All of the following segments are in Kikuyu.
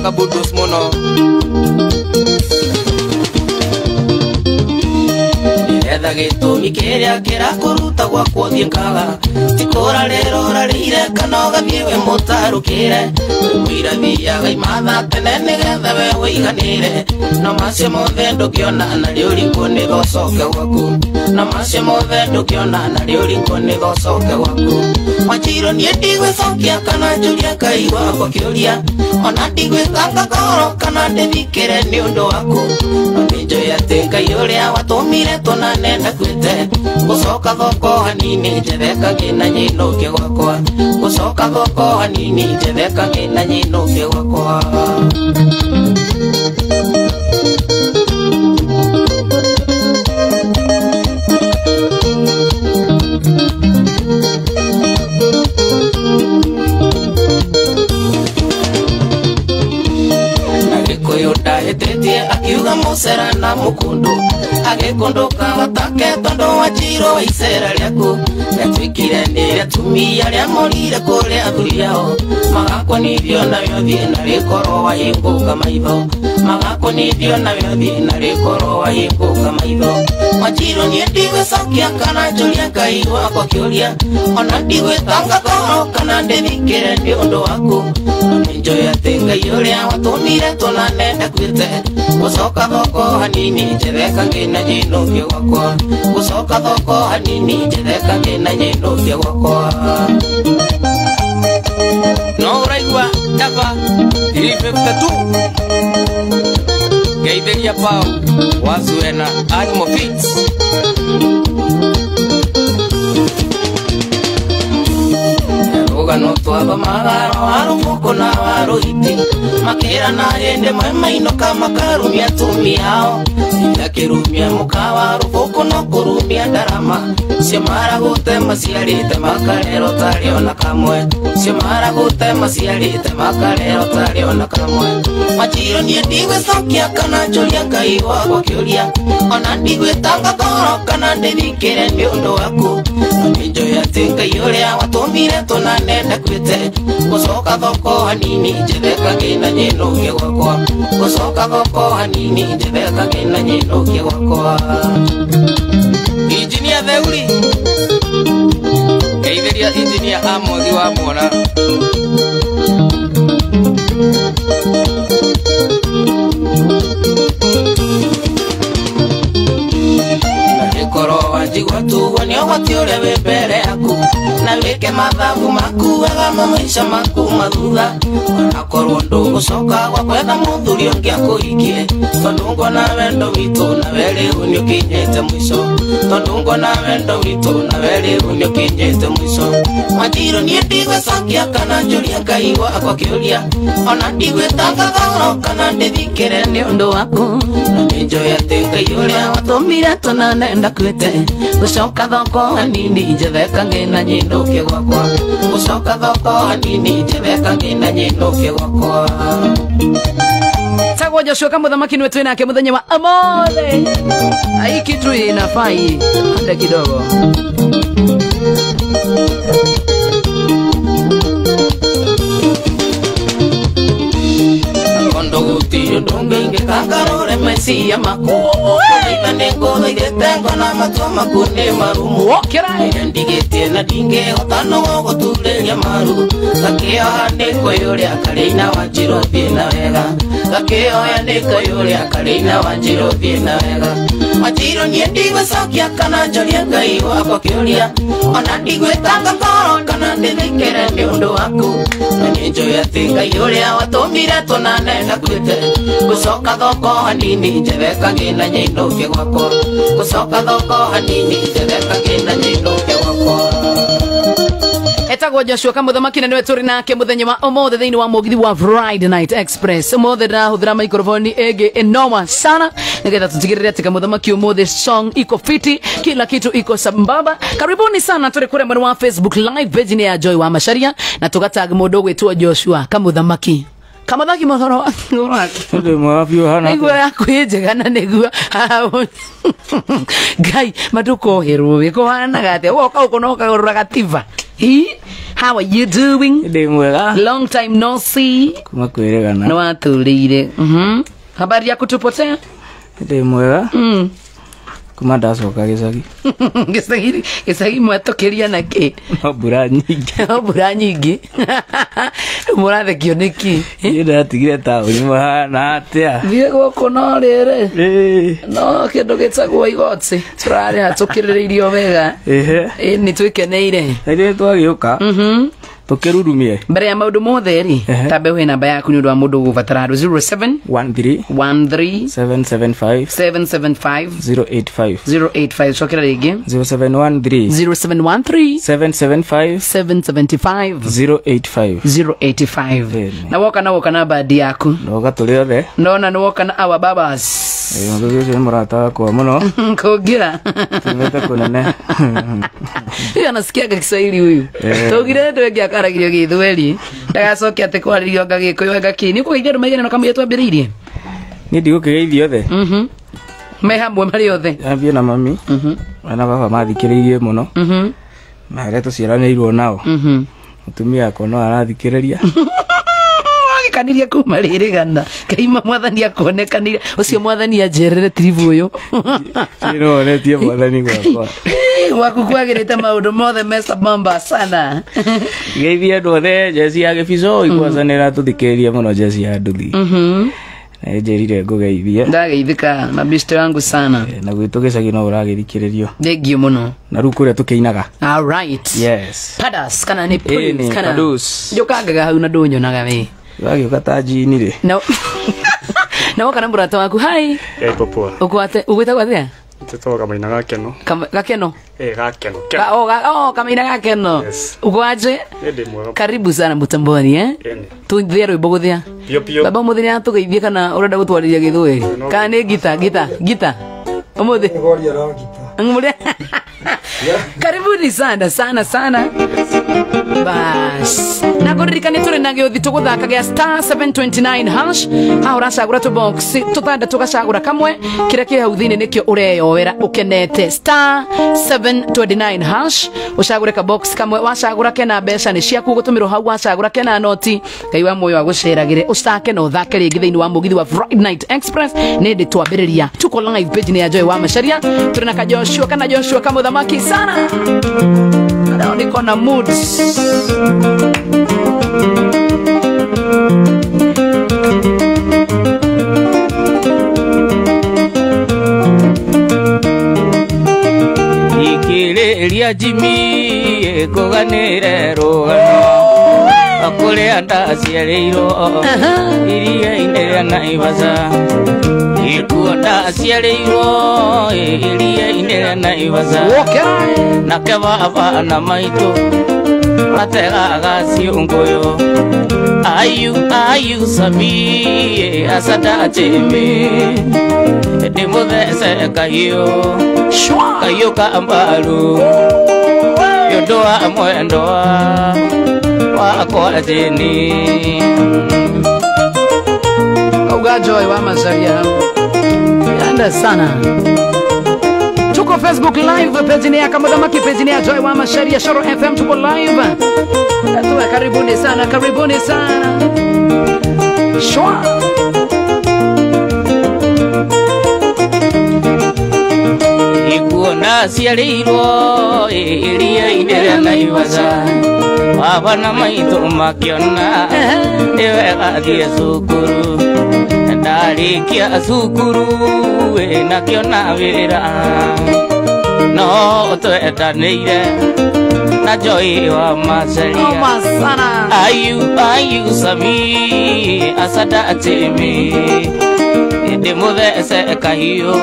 Kabudus mũno. Ndĩretha gĩtũmi kĩrĩa kĩrakũruta gwakwa ũthiĩ ngaga tikũra rĩro ũrarĩire kana ũgathiĩ wĩ mũtarũkĩre mũira thiaga imatha tene nĩgetha we wĩiganĩre no macio mothe ndũngĩona na rĩũrikwo nĩgo ũcoke gwaku no macio mothe ndũngĩona na rĩũrikwo nĩgo ũcoke gwaku Wanjirũ niĩ ndigwĩcokia kana njũrie Ngai wakwa kĩũria ona ndigwĩtanga ngoro kana ndĩthikĩre nĩ ũndũ waku no nĩnjũĩ atĩ Ngai ũrĩa watũmire tũnane ndakuĩte gũcoka thoko hanini njethe kagĩna nyinũke gwakwa gũcoka thoko hanini njethe kagĩna nyinũke gwakwa. Ndahĩtĩtie akiuga mũcera na mũkũndũ agĩkũndũka gatake tondũ Wanjirũ wa icera rĩaku rĩatuĩkire nĩ rĩatumia arĩa morire kũrĩa athuri ao magakonithio nawe ũthiĩ na rĩkorwo wahingũka maitho magakonithio nawe ũthiĩ na rĩkorwo wahingũka maitho Wanjirũ niĩ ndigwĩcokia kana njũrie Ngai wakwa kĩũria ona ndigwĩtanga ngoro kana ndĩthikĩre nĩ ũndũ waku no nĩnjũĩ atĩ Ngai ũrĩa watũmire tũnane ndakuĩte gũcoka thoko hanini njethe kagĩna nyinũke gwakwa gũcoka thoko hanini njethe kagĩna nyinũke gwakwa. No ũraigua Dava 352 ngeithĩria Pau wa Zuena Animal Feeds. Rũgano twathomaga rwa rũbũkũ na wa rũhiti makĩrana hĩndĩ ĩmwe mainũka makarumia atumia ao akĩrumia mũka wa rũbũkũ no kũrumia ndarama cio maragũte maciarĩte makarerwo tarĩ ona kamwe cio maragũte maciarĩte makarerwo tarĩ ona kamwe Wanjirũ niĩ ndigwĩcokia kana njũrie Ngai wakwa kĩũria ona ndigwĩtanga ngoro kana ndĩthikĩre nĩ ũndũ waku no nĩnjũĩ atĩ Ngai ũrĩa watũmire tũnane ndakuĩte gũcoka thoko hanini njethe kagĩna nyinũke gwakwa gũcoka thoko hanini njethe kagĩna nyinũke gwakwa. Injinia Theuri ngeithĩria Injinia Amothi wa Mwona. Korwo wanjigua tugwo nĩ ũgwati ũrĩa wĩ mbere yaku na wĩke mathabu maku wega ma maica maku mathutha onakorwo ndũgũcoka gwa gwetha mũthuri ũngĩ akũhikie tondũ ngona wendo witũ nawe rĩu nĩũkinyĩte mũico tondũ ngona wendo witũ nawe rĩu nĩũkinyĩte mũico Wanjirũ niĩ ndigwĩcokia kana njũrie Ngai wakwa kĩũria ona ndigwĩtanga ngoro kana ndĩthikĩre nĩ ũndũ waku no nĩnjũĩ atĩ Ngai ũrĩa watũmire tũnane ndakuĩte gũcoka thoko hanini njethe kagĩna nyinũke gwakwa gũcoka thoko hanini njethe kagĩna nyinũke gwakwa. Tagwo Joshua Kamuthamaki niwe twĩ nake mũthenya wa ũmũthĩ. Hii kitu inafaa hii hata kidogo. Kondo ndũngĩingĩka ngarũre meciria maku gũthaitha nĩngũthaithĩte ngona matua maku nĩ marumu Wokĩra ndigĩtie na ndingĩhota no gũgũturĩria maru gakĩoha nĩ kwĩyũrĩa karĩina Wanjirũ thiĩ na wega gakĩoya nĩ kwĩyũrĩa karĩina Wanjirũ thiĩ na wega Wanjirũ niĩ ndigwĩcokia kana njũrie Ngai wakwa kĩũria ona ndigwĩtanga ngoro kana ndĩthikĩre nĩ ũndũ waku na nĩnjũĩ atĩ Ngai ũrĩa watũmire tũnane ndakuĩte gũcoka thoko hanini njethe kagĩna nyinũke gwakwa gũcoka thoko hanini njethe kagĩna nyinũke gwakwa. Etagwo Joshua Kamuthamaki na niwe tũrĩ nake mũthenya wa ũmũthĩ thĩinĩ wa mũgithi wa Friday Night Express. Ũmũthĩ ndĩrahũthĩra microphone ĩngĩ ĩnoma sana nĩgetha tũtigĩrĩre atĩ Kamuthamaki ũmũthĩ song iko fiti, kila kitu iko sambamba. Karibuni sana tũrĩ kũrĩa mwena wa Facebook live page ni ya Joy wa Macharia na tũgatag mũndũ ũgwĩtwo Joshua Kamuthamaki. Kamuthamaki mũhoro Ndĩ mwega biũ hana. Nĩguo yaku ĩ njega na nĩguo Ngai matukoherwo wĩ kũhanaga atĩa woka ũkũ na ũkagũrũra gatiba. How are you doing? Ndi mwega. Long time no see. Kuma kwĩrĩgana. Nĩ watũrĩire. Habari ya kutupotea? Ndi mwega. Kuma ndacoka gĩcagi. Gĩcagi mwatũkĩria na kĩ? No mbura nyingĩ. No mbura nyingĩ. Rĩu mũrathekio nĩkĩ? Niĩ ndatigire taũni mũhana atĩa? Thiĩ gũkũ no rĩrĩ. No kĩndũ gĩtagwo igoti. Tũrarĩha tũkĩrĩrĩirio wega. Ĩĩ nĩ twĩkeneire. Na ithuĩ twagĩũka. Tukirurumie mbere ya maundu mothe ri tambe uhe namba yaku ni undu wa mundu ugubatara andu 07 13 13 775 775 085 085 cokera ringi 0713 0713 775 775 085 085 na woka na badi yaku ndoka tuli othe ndona ni woka na our babas Mũthuri ũcio nĩ mũrata wakwa mũno kũngira tumĩte kũnene. Huyu anasikiaga Kiswahili huyu. Tugire ndu ĩngĩ akaragirio Gĩthweri ndagacoke atĩ kwarĩrio anga Gĩkũyũ anga kĩ. Nĩ ũkũgeithia andũ maigana kamũira twambĩrĩirie? Niĩ ndigũkĩgeithia othe. Me hamwe marĩ othe. Ambie na mami na baba mathikĩrĩirie mũno na arĩa tũciaranĩirwo nao. Mũtumia wakwa no arathikĩrĩria. Kaniria kuma rĩrĩgana kaima mwathani akuonekanire ucio mwathani anjerere tiribu uyu Kĩronetie mwathani gwakwa gwaku kwagĩrĩte maũndũ mothe me sambamba sana. Geithia andũ othe jeci ya Gĩbico ikwacanĩra tũthikĩrĩrie mũno jeci ya nduthi. Na njĩrire ngũgeithie. Ndageithĩka mabishte wangu sana. Na gwitũ gĩcagi no ũragĩthikĩrĩrio. Thank you mũno. Na rĩu kũrĩa tũkĩinaga. All right. Yes. Padas kana nĩ Pudus kana Padus. Njũkangaga hau na ndũnyonaga we. Wagĩũka ta jini rĩ. No. Na woka na mũrata waku. Hi. Poa. Ũkwate ũgwĩtagwo atĩa? Njĩtagwo Kamaina Gakeno. Gakeno? Gakeno. Kamaina Gakeno. Yes. Ũkwaje? Ndĩ mwega. Karibu sana mutamboni eh? Tuthie rwĩmbo gũthĩa. Pio pio. Baba mũthĩ nĩ atũgeithie kana ũrenda gũtwarĩria Gĩthweri? Kana nĩ gita. Ũmũthĩ. Ngũria. Karibuni sana sana sana. Bas. Na kũririkania tũrĩ na gĩũthi tũgũthaka gĩa star 729 hash. Ha ũracagũra tũ box tũtanda tũgacagũra kamwe kĩrĩa kĩ hau thĩinĩ nĩkĩo ũreyoera ũkenete. Star 729 hash ũcagũre ka box kamwe wacagũra kena mbeca nĩ ciaku gũtũmĩrwo hau wacagũra kena noti Ngai wa muoyo agũceragĩre ũcake na ũthake rĩngĩ thĩinĩ wa mũgithi wa Friday Night Express. Nĩ ndĩ twambĩrĩria tuko live page nĩ ya Joy wa Macharia tũrĩ na ka Joshua kana Joshua kamũthamaki sana. Leo niko na moods. Ikĩrĩria Jimmy kũganĩre rũgano kũrĩa ndaciarĩirwo iria-inĩ rĩa Naivasha. Ikuo ndaciarĩirwo iria-inĩ rĩa Naivasha. Nake baba na maitũ mategaga ciũngũyũ. Ayu ayu sami asada Jimmy ndĩmũthece kahiũ kahiũ ka mbaru nĩ ũndũ wa mwendwa wakwa Jeni. Kauga Joy wa Macharia. Anda sana. Tuko Facebook live page ni ya Kamuthamaki, page ni ya Joy wa Macharia Shoro FM tuko live. Tuwe karibuni sana, karibuni sana. Shwa. Ikuo ndaciarĩirwo iria-inĩ rĩa Naivasha. Baba na maitũ makĩona nĩ wega thiĩ cukuru. Ndarĩkia cukuru nakĩona wĩra no twendanĩire na Joy wa Macharia. Ayu ayu sami asada Jimmy ndĩmũthece kahiũ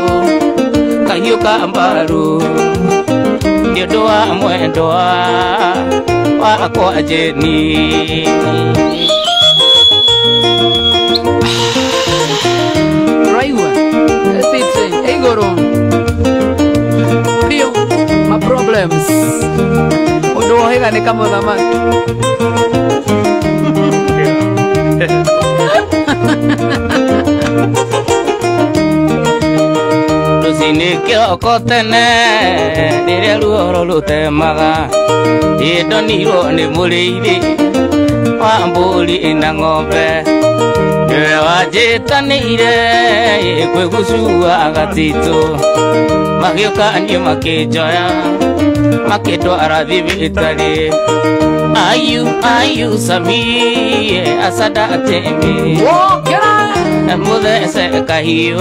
kahiũ ka mbaru nĩ ũndũ wa mwendwa wakwa Jeni. Raigua Stitch igoro pio ma problems undu wohega nĩ kamũthamaki. Rũcinĩ Kĩroko tene rĩrĩa ruoro rũtemaga ndonirwo nĩ mũrĩithi wa mbũri na ng'ombe nĩwe wanjĩtanĩire kwĩgucua gatitũ magĩũka niĩ makĩnjoya makĩndwara thibitarĩ ayu ayu samie asadatemi mũthece kahiũ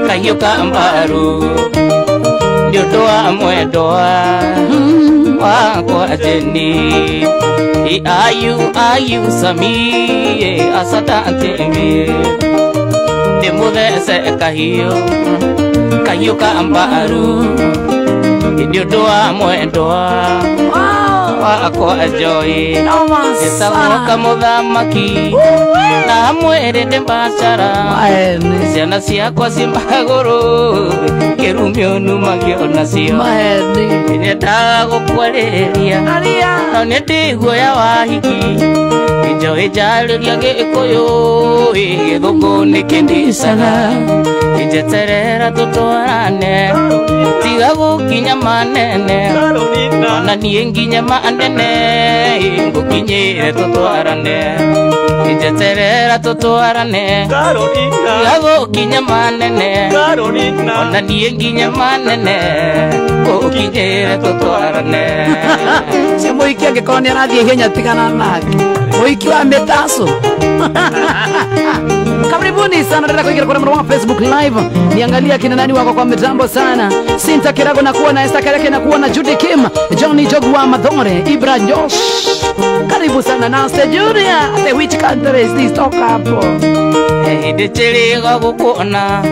kahiũ ka mbaru nĩ ũndũ wa mwendwa wakwa Jeni ayu ayu samie asadatemi nĩ mũthece kahiũ kahiũ ka mbaru nĩ ũndũ wa mwendwa wakwa Joy ĩtagwo kamũthamaki na mwĩrĩ ndĩ mbacara ciana ciakwa ci magũrũ kĩrumio numagio nacio nyendaga gũkwarĩria no nĩ ndĩ guoya wa hiki Joy njarĩria Gĩkũyũ gĩthũngũ nĩkĩndicaga njeterera tũtwarane tiga gũkinya manene ona niĩ nginya manene ngũkinyĩre tũtwarane njeterera tũtwarane tiga gũkinya manene ona niĩ nginya manene ngũkinyĩre tũtwarane. Cio mũhiki angĩkorwo nĩ arathiĩ ihenya tigana nake mũhiki wa mĩtaco. Karibuni sana dada kuingia kwa mtandao wa Facebook Live. Niangalia kina nani wako kwa mitambo sana. Sinta Kirago na kuona Esther Kareke na kuona Judy Kim, Johnny Jogwa Madhore, Ibra Josh. Karibu sana Nancy Junior. The which country is this? Toka hapo. Hĩndĩ chiriga gũkuona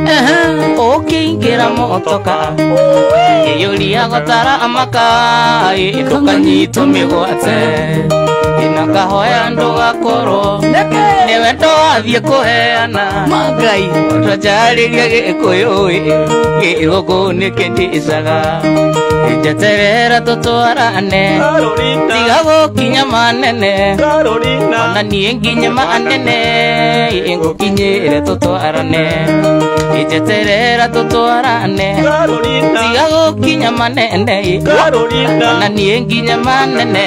ũkĩingĩra motoka iyũria gũtara amaka ndũkanyitwo mĩgwate inakahoya ndũgakorwo nĩwe ndwathiĩ kũheana Magai twanjarĩria Gĩkũyũ gĩthũngũ nĩkĩndicaga njeterera tũtwarane tiga gũkinya manene ona niĩ nginya manene ngũkinyĩre tũtwarane njeterera tũtwarane tiga gũkinya manene ona niĩ nginya manene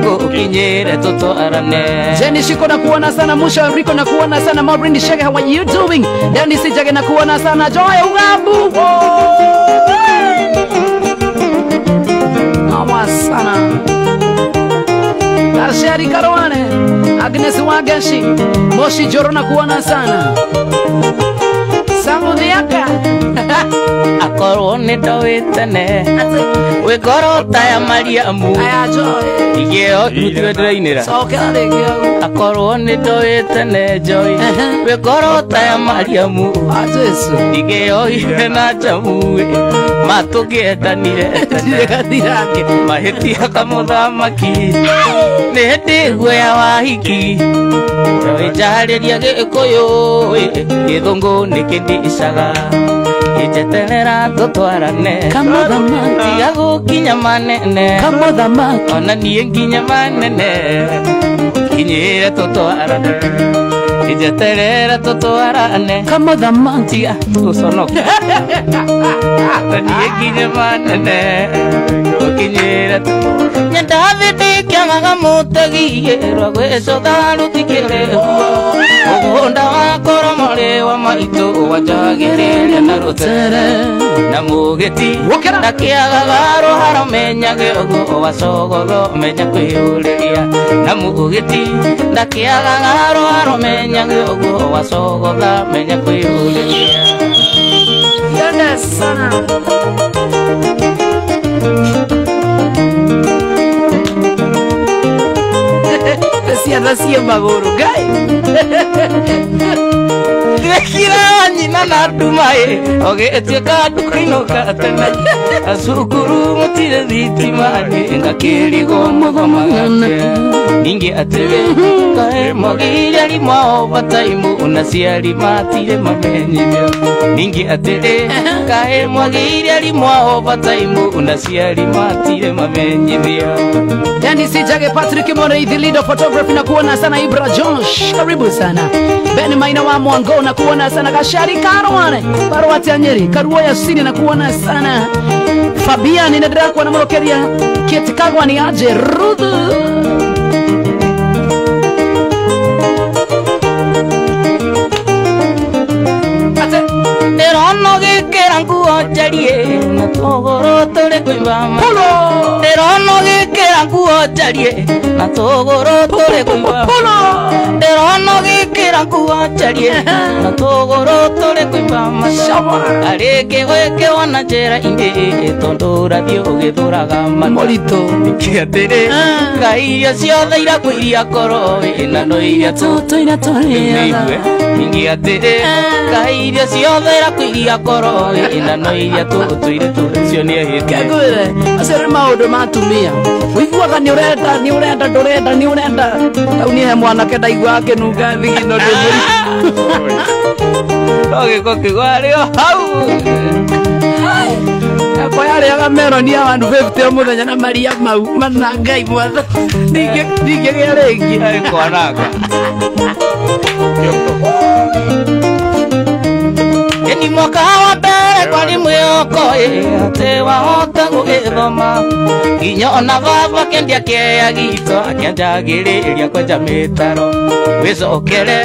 ngũkinyĩre tũtwarane. Jenny Shiko na kuona sana, Musha Enrico na kuona sana, Maureen Shege, how are you doing? Danny Sijage na kuona sana, Joy Ugambu. Awa sana. Asheri Karwane, Agnes Wageshi, Moshi Joro na kuona sana. Samudhiaka. Akorwo nĩ ndoĩ tene wĩngoro ta ya Mariamu igĩo rutiwe ndĩrainĩra akorwo nĩ ndoĩ tene Joy wĩngoro ta ya Mariamu igĩo ire na njamu matũngĩendanire tene mahĩtia kamũthamaki nĩ hĩndĩ guoya wa hiki Joy njarĩria Gĩkũyũ gĩthũngũ nĩkĩndicaga njeterera tũtwarane tiga gũkinya manene ona niĩ nginya manene kinyĩre tũtwarane njeterera tũtwarane tiga gũconoka ona niĩ nginya manene gũkinyĩre nyendathi ndĩkĩagaga mũtegi rwa gwĩcũtha rũtikĩrĩ mũgũnda wakoro mũrĩ wa maitũ wanjagĩrĩria na rũtere na mũgĩti ndakĩagaga rũharo menyage ũguo wacogotho menya kwĩyũrĩria na mũgĩti ndakĩagaga rũharo menyage ũguo wacogotha menya kwĩyũrĩria. Yende sana. Ciana cie magũrũ Ngai ndĩrekira nyina na nduma ĩ ũgĩtuĩka ndũkũinũka tene cukuru mũtirĩ thitima nĩ ngakĩrigwo mũthomagate Ningĩ atĩrĩ kaĩ mwagĩire arimũ a overtime ona ciari matirĩ mamenyithio. Ningĩ atĩrĩ kaĩ mwagĩire arimũ a overtime ona ciari matirĩ mamenyithio. Dennis Jage, Patrick Morei, the leader of photography na kuona sana. Ibra Josh, karibu sana. Ben Maina wa Mwango na kuona sana. Gashari Karwane, Barwati Anyeri, Karuoya Sini na kuona sana. Fabian inaendelea kuwa na Morokeria, Kate Kagwa ni aje, Rudhu. Ndĩrona ũgĩkĩra nguo njarie na tũgũrũ tũrĩ kũimba Pulo! Ndĩrona ũgĩkĩra nguo njarie na tũgũrũ tũrĩ kũimba Pulo! Ndĩrona ũgĩkĩra nguo njarie na tũgũrũ tũrĩ kũimba Shawa! Arĩngĩ gwĩkĩrwo na njĩra-inĩ tondũ ũrathiĩ ũgĩthũraga mata. Morito. Ningĩ atĩrĩ kaĩ irio ciothe irakwĩria ngoro ĩna no iria Tũtũire tũrĩaga. Ningĩ atĩrĩ kaĩ irio ciothe irakwĩria ngoro ĩna no iria tũtũire tũcio nĩ ahĩtie. Kengwĩre acio nĩ maũndũ ma atumia ũiguaga nĩ ũrenda nĩ ũrenda ndũrenda nĩ ũrenda tau niĩ he mwanake ndaigua akĩnunga thigino ndĩ mũritũ. No gĩko kĩu arĩ o hau. Yakwa yarĩaga meroni ya 150 o mũthenya na maria mau mana Ngai mwatha ndingĩgĩa rĩngĩ. Arĩ kwananga. Ni mwaka wa mbere kwarĩ mwĩhoko ĩ atĩ wahota gũgĩthoma nginya ona baba akĩendia kĩea gitũ akĩanjagĩrĩria kwenja mĩtaro wĩcokere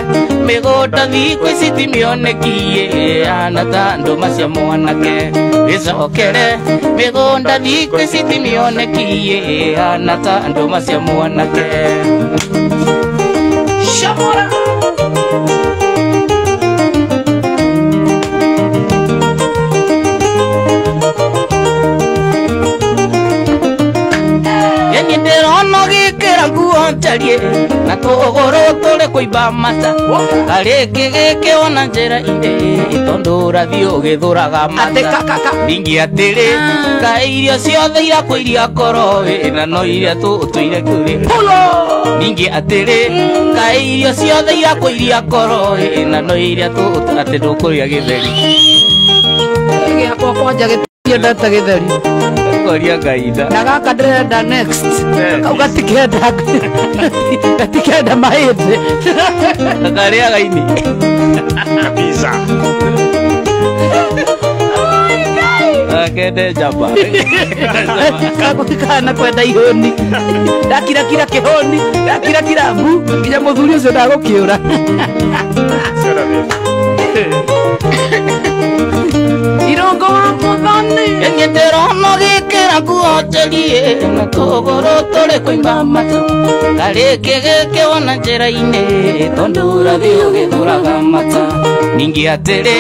mĩgũnda thikũ ici ti mĩonekie ana ta ndũma cia mwanake wĩcokere mĩgũnda thikũ ici ti mĩonekie ana ta ndũma cia mwanake. Shamora. Ndĩrona ũgĩkĩra nguo njarie na tũgũrũ tũrĩ kũimba mata karĩngĩ gĩkĩrwo na njĩra-inĩ tondũ ũrathiĩ ũgĩthũraga mata. Ningĩ atĩrĩ kaĩ irio ciothe irakwĩria ngoro ĩna no iria tũtũire kũrĩ. Ningĩ atĩrĩ kaĩ irio ciothe irakwĩria ngoro ĩna no iria atĩ ndũkũrĩa gĩtheri. Gĩakwa kwanja gĩtiendete gĩtheri. Koria gaida. Na gaka ndĩrenda next. Kau gatikenda gatikenda mahĩndĩ. Karĩaga ini. Kabisa. Akende njamba. Kana kwenda ihũni. Ndakirakira kĩhũni, ndakirakira mbu nginya mũthuri ũcio ndagũkĩũra. Irongo wa mũthoni. Niĩ ndĩrona ũgĩkĩra nguo njarie na tũgũrũ tũrĩ kũimba mata karĩngĩ gĩkĩrwo na njĩra-inĩ tondũ ũrathiĩ ũgĩthũraga mata. Ningĩ atĩrĩ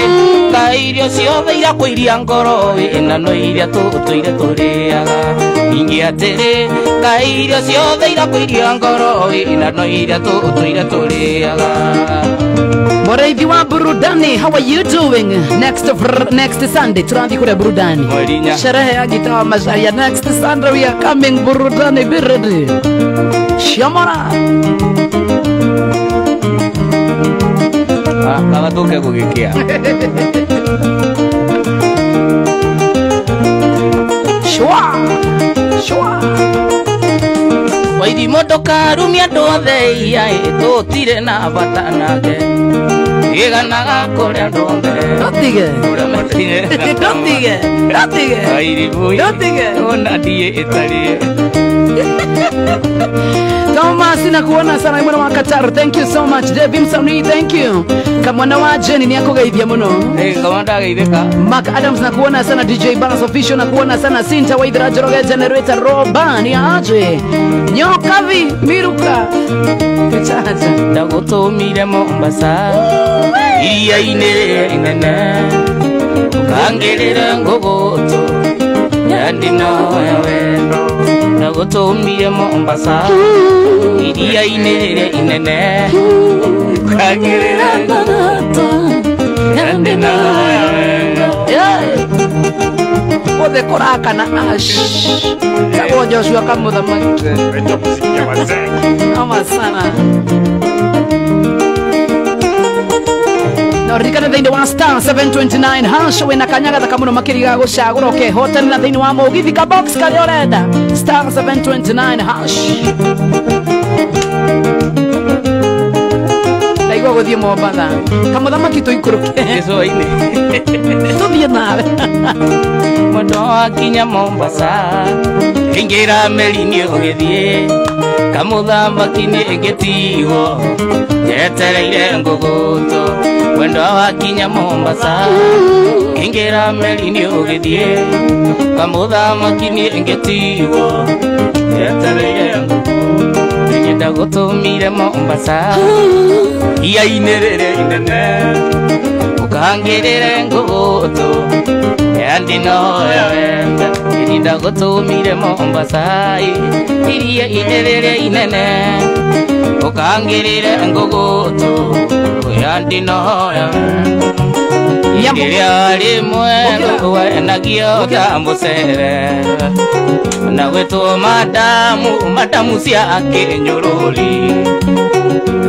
kaĩ irio ciothe irakwĩria ngoro ĩna no iria tũtũire tũrĩaga. Ningĩ atĩrĩ kaĩ irio ciothe irakwĩria ngoro ĩna no iria tũtũire tũrĩaga. Mũrĩithi wa burudani, how are you doing? Next Sunday tũrathiĩ kũrĩa burudani. Sherehe ya Gita wa Macharia next Sunday we are coming burudani, be ready. Shamora. Kaba tũke gũgĩkĩa. Shwa. Shwa. Waithimo ndũkarumie andũ othe ia tũtirĩ na bata nake iganaga kũrĩ andũ othe. Ndũtige. Ndũtige. Ndũtige. Ndũtige. Ona ndiĩ ĩtarĩ. Thomas na kuona sana mwana wa Qatar, thank you so much. Devi Msanii, thank you. Kamwana wa Jenny ni akugeithia muno. Kama ndageithĩka. Mark Adams na kuona sana. DJ Balance Official na kuona sana. Sinta Waithera Njoroge Generator Roba ni aje. Nyokavi Miruka. Kechacha. Ndagũtũmire Mombasa iria-inĩ rĩrĩa inene ũkangĩrĩre ngũgũtũ yandinoya wendo. Ndagũtũmire Mombasa iria-inĩ rĩrĩa inene ũkangĩrĩre ngũgũtũ yandinoya wendo. Umuthi kurakana ash. Tagwo Joshua kamuthamaki. Ama sana. Na ririkane thiini wa star 729 hash wina kanyaga thaka muno makiriga gucagura ukehotanira thiini wa mugithi ka box karia urenda star 729 hash. Ndaigua guthie Mombatha kamuthamaki tuikuruke gĩcũa-inĩ tuthie nawe. Mwendwa wakinya Mombasa ingĩra meri-inĩ ũgĩthiĩ kamuthamaki nĩ ngĩtigwo njetereire ngũgũtũ. Mwendwa wakinya Mombasa ingĩra meri-inĩ ũgĩthiĩ kamuthamaki nĩ ngĩtigwo njetereire ngũgũtũ. Ndagũtũmire Mombasa iria-inĩ rĩrĩa inene ũkangĩrĩre ngũgũtũ yandinoya wembe. Ndagũtũmire Mombasa iria-inĩ rĩrĩa inene ũkangĩrĩre ngũgũtũ yandinoya wembe. Iria rĩmwe wenagio ta mũcere na gwĩtwo madamu madamu cia kĩnyũrũri.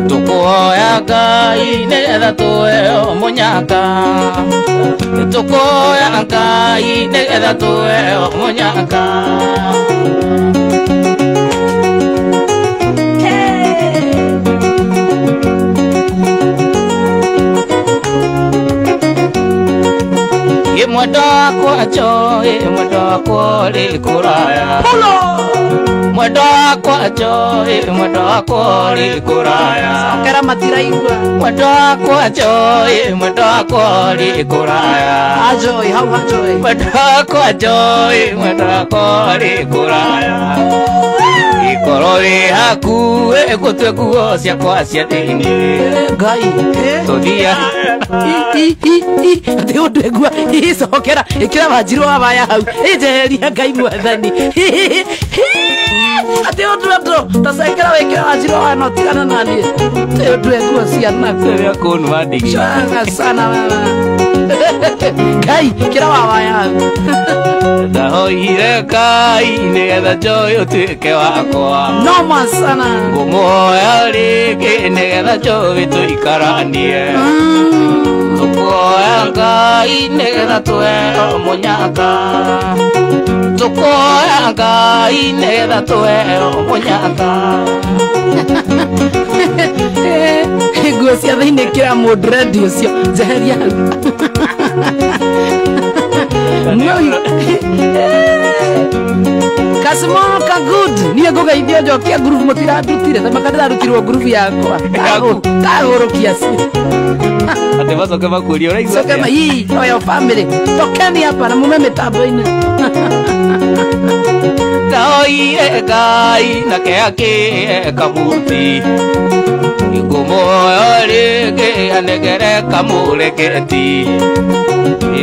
Tũkũhoya Ngai nĩgetha tũheo mũnyaka, tũkũhoya Ngai nĩgetha tũheo mũnyaka. Mwendwa wakwa njoĩ, mwendwa wakwa ũrĩ kũraya. Mwendwa wakwa njoĩ, mwendwa wakwa ũrĩ kũraya. Cokera matiraigua. Mwendwa wakwa njoĩ, mwendwa wakwa ũrĩ kũraya. Ajoĩ, hau ajoĩ. Mwendwa wakwa njoĩ, mwendwa wakwa ũrĩ kũraya. Ikorwo wĩ hakuhĩ ngũtue nguo ciakwa cia thĩinĩ. Ngai tũthia atä å ndå egua cokera ä kä ra wanjirå wa waya hau ä njeheria Ngai mwathani atä å ndå andå tacekera wä kä ra wanjirå wa no tigana naniä atä å ndå egua cianaku canga sana mama Ngai kä ra wa waya hau. Ndahoire Ngai nĩgetha njoĩ ũtuĩke wakwa. Noma sana. Ngũmũhoya rĩngĩ nĩgetha njoĩ tũikaranie. Tũkũhoya Ngai nĩgetha tũheo mũnyaka, tũkũhoya Ngai nĩgetha tũheo mũnyaka. Nguo cia thĩinĩ kĩra mũndũ rendi ũcio njeheria hau. Kasimoka good niä ngå geithio njokia ngurubu må tirandutire tamaka ndĩrarutirwo ngurubu yakwa ndagũrũkia ci atä macoke makurie ũraigua coke ma ii oyo family tokeni hapa na mume mĩtambo-inĩ. Ndahoire Ngai nake akĩhe kabuti ngũmũhoya rĩngĩ anengere kamũreketi.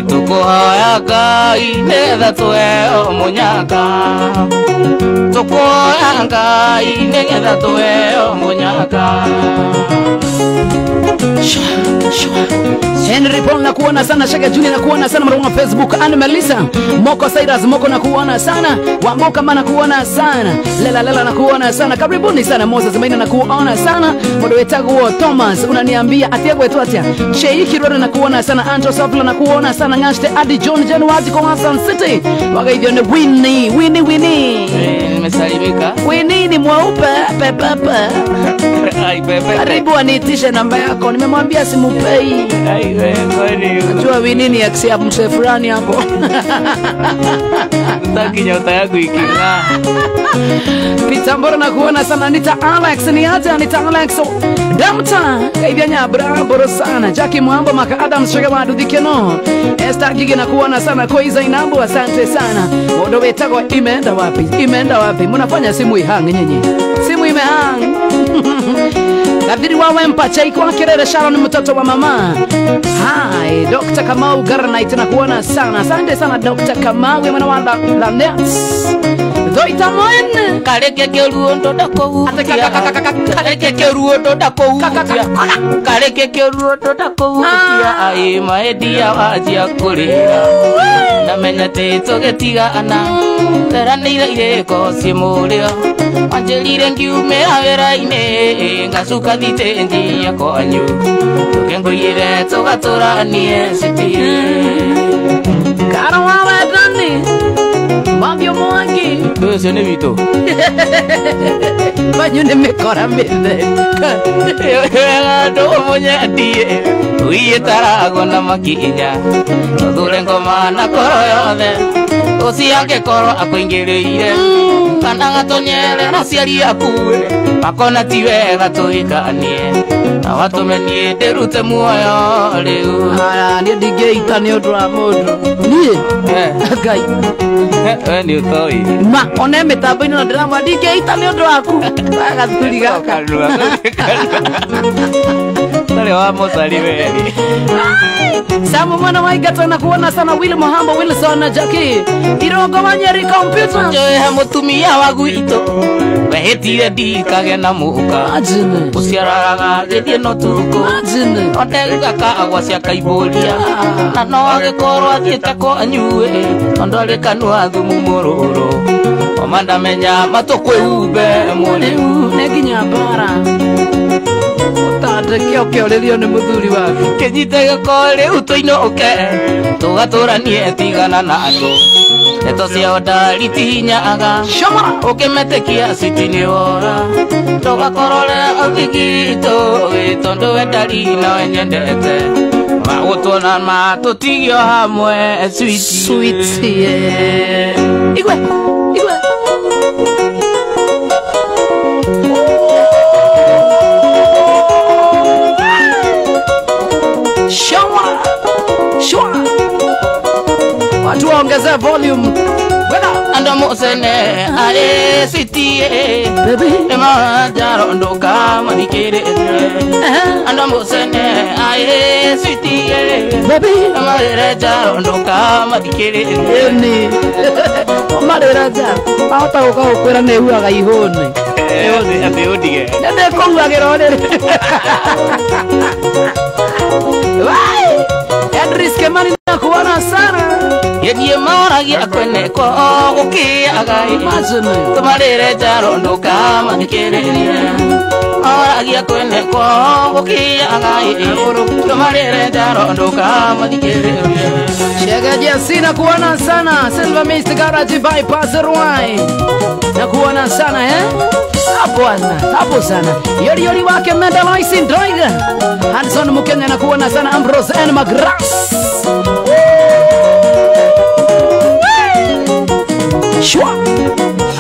Tũkũhoya Ngai nĩgetha tũheo mũnyaka, tũkũhoya Ngai nĩgetha tũheo mũnyaka. Henry Paul nakuona sana, Shaka Junior nakuona sana, mwana wa Facebook Anne Melissa Moko Cyrus Moko nakuona sana, Wamboka mana nakuona sana, Lela Lela nakuona sana, karibuni sana Moses Maina nakuona sana, Modo wetagwo Thomas unaniambia atia gwetu atia Sheikh Kirwaro nakuona sana, Anto Safla nakuona sana, Ngashte Adi John January kwa Hassan City wagaithio ni Winnie Winnie Winnie. Nimesalimika. Winnie ni mweupe pepepe. Ai pepe. Karibu aniitishe namba yako, nimemwambia simupei. Ai wewe kwani unajua Winnie ni ex ya mse fulani hapo. Nataka nyota yangu iking'aa. Peter Mboro nakuona sana, Anita Alex ni aje Anita Alex Damta kaithia nyabra boro sana, Jackie Mwambo Maka Adams Shege wa Duthikeno Esther Gige nakuona sana, Koiza Inambo asante sana. Modo wetagwo imeenda wapi? Imeenda wapi? Mnafanya simu ihang nyinyi. Simu imehang. Gathiri wa Wempa Chaiko Kirere Sharon mtoto wa mama. Hi Dr. Kamau Garnite nakuona sana. Asante sana Dr. Kamau mwana wa Lanet. Thoita mwene Kareke kĩoruo ndũndakũhutia Kareke kĩoruo ndũndakũhutia Kareke kĩoruo ndũndakũhutia Ai maendia wanjia kũrĩra Ndamenya atĩ tũgĩtigana Teranĩire irĩko ciĩ mũrĩo Wanjĩrire ngiumĩra wĩra-inĩ Ngacuka thitĩnji ya kwanyu Tũkĩngũiyĩre tũgatũranie city Karo wa wendani Mambio mwangi Ũcio nĩ witũ Manyu nĩ mĩkora mĩtheri Wega ndũmũnyendie Ũiyĩtaragwo na makinya Tũthure ngoma na koro yothe Ũcio angĩkorwo akũingĩrĩire Kana gatonyere na aciari aku Makona ti wega tũhikanie Na watũme niĩ ndĩrute muoyo rĩu Niĩ ndingĩita nĩ ũndũ wa mũndũ Niĩ Ngai We nĩ ũtoĩ Ma one mĩtambo-inĩ na ndĩramwa ndingĩita nĩ ũndũ waku Gagathuri gaka Tarĩ wa mũcari weri Samu mwana wa Igato na kuona sana Will Muhambo Wilson na Jackie Irongo wa Nyeri computer Njoe mũtumia wa gwitũ Wehĩtire ndikage na mũka Ũciararaga gĩthiĩ no tukũ Onderuga kagwa cia kaibũria Na no agĩkorwo athiĩte kwanyu Tondũ arĩ kanua thumu mũrũrũ Oma ndamenya matũkwĩhumbe mũrĩu Nĩ nginya mbara Ũtandĩke ũkĩũrĩrio nĩ mũthuri waku Kĩnyite gĩko rĩu tũinũke Tũgatũranie tigana na andũ Ndeto ciao ndaritinyaga Ũkĩmetĩkia citi nĩ wora Tũgakorore ũthigitũ Tondũ we ndari nawe nyendete Magũtuona matũtigio hamwe sweet Sweet yeah. Igwe Igwe Shwa Shwa Watu waongeze volume Wena Ando musene are city Baby Nĩmanjaro ndũkamathikĩrĩrie Ando musene are city Baby Nĩmarĩre njaro ndũkamathikĩrĩrie Ĩni Marĩra njaro Mahota gũka gũkwĩra nĩ huaga ihũni Atĩ ũndige Nĩ ndĩkũhuagĩra ũrĩrĩ Wai Edris Kemani na kuona sana Gĩthiĩ moragia kwene kwao gũkĩaga Tũmarĩre njaro ndũkamathikĩrĩrie Moragia kwene kwao gũkĩaga Tũmarĩre njaro ndũkamathikĩrĩrie Shega Jesse na kuona sana Silver Mist Garage Bypass Ruai na kuona sana eh hapo hapo sana Yori yori wake Menda Loisin Droiga Hanson Mukenya na kuona sana Ambrose N Magras Shwa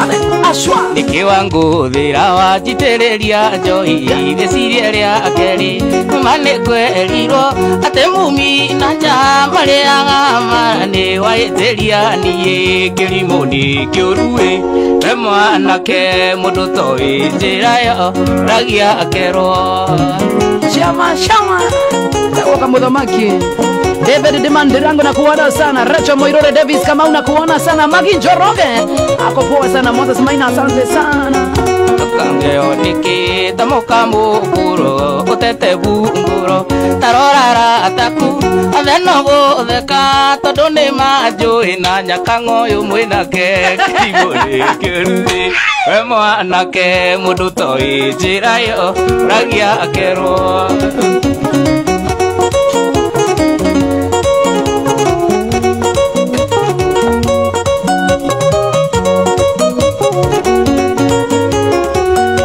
Ame ashwa Nĩkĩ thira wa njitĩrĩria njohi Rĩciria rĩa kerĩ Ma nĩ kwerirwo Atĩ mumi na nja marĩaga mara nĩ wahĩtĩria niĩ kĩrimũ nĩ kĩũru We mwanake mũndũ toĩ njĩra yo ragia akerwo Shama shama Woka muthamaki David Demandirango na kuona sana Rachel Moirore Davis Kamau na kuona sana Magi Njoroge ako poa sana Moses Maina asante sana Kangeo niki tamoka mukuro utete bunguro tarorara ataku atheno gutheka tondu ni manjui na nyakang'oyo mwinake kirimũ nĩ kĩũru we mwanake mũndũ toĩ njĩra yo ragia akerwo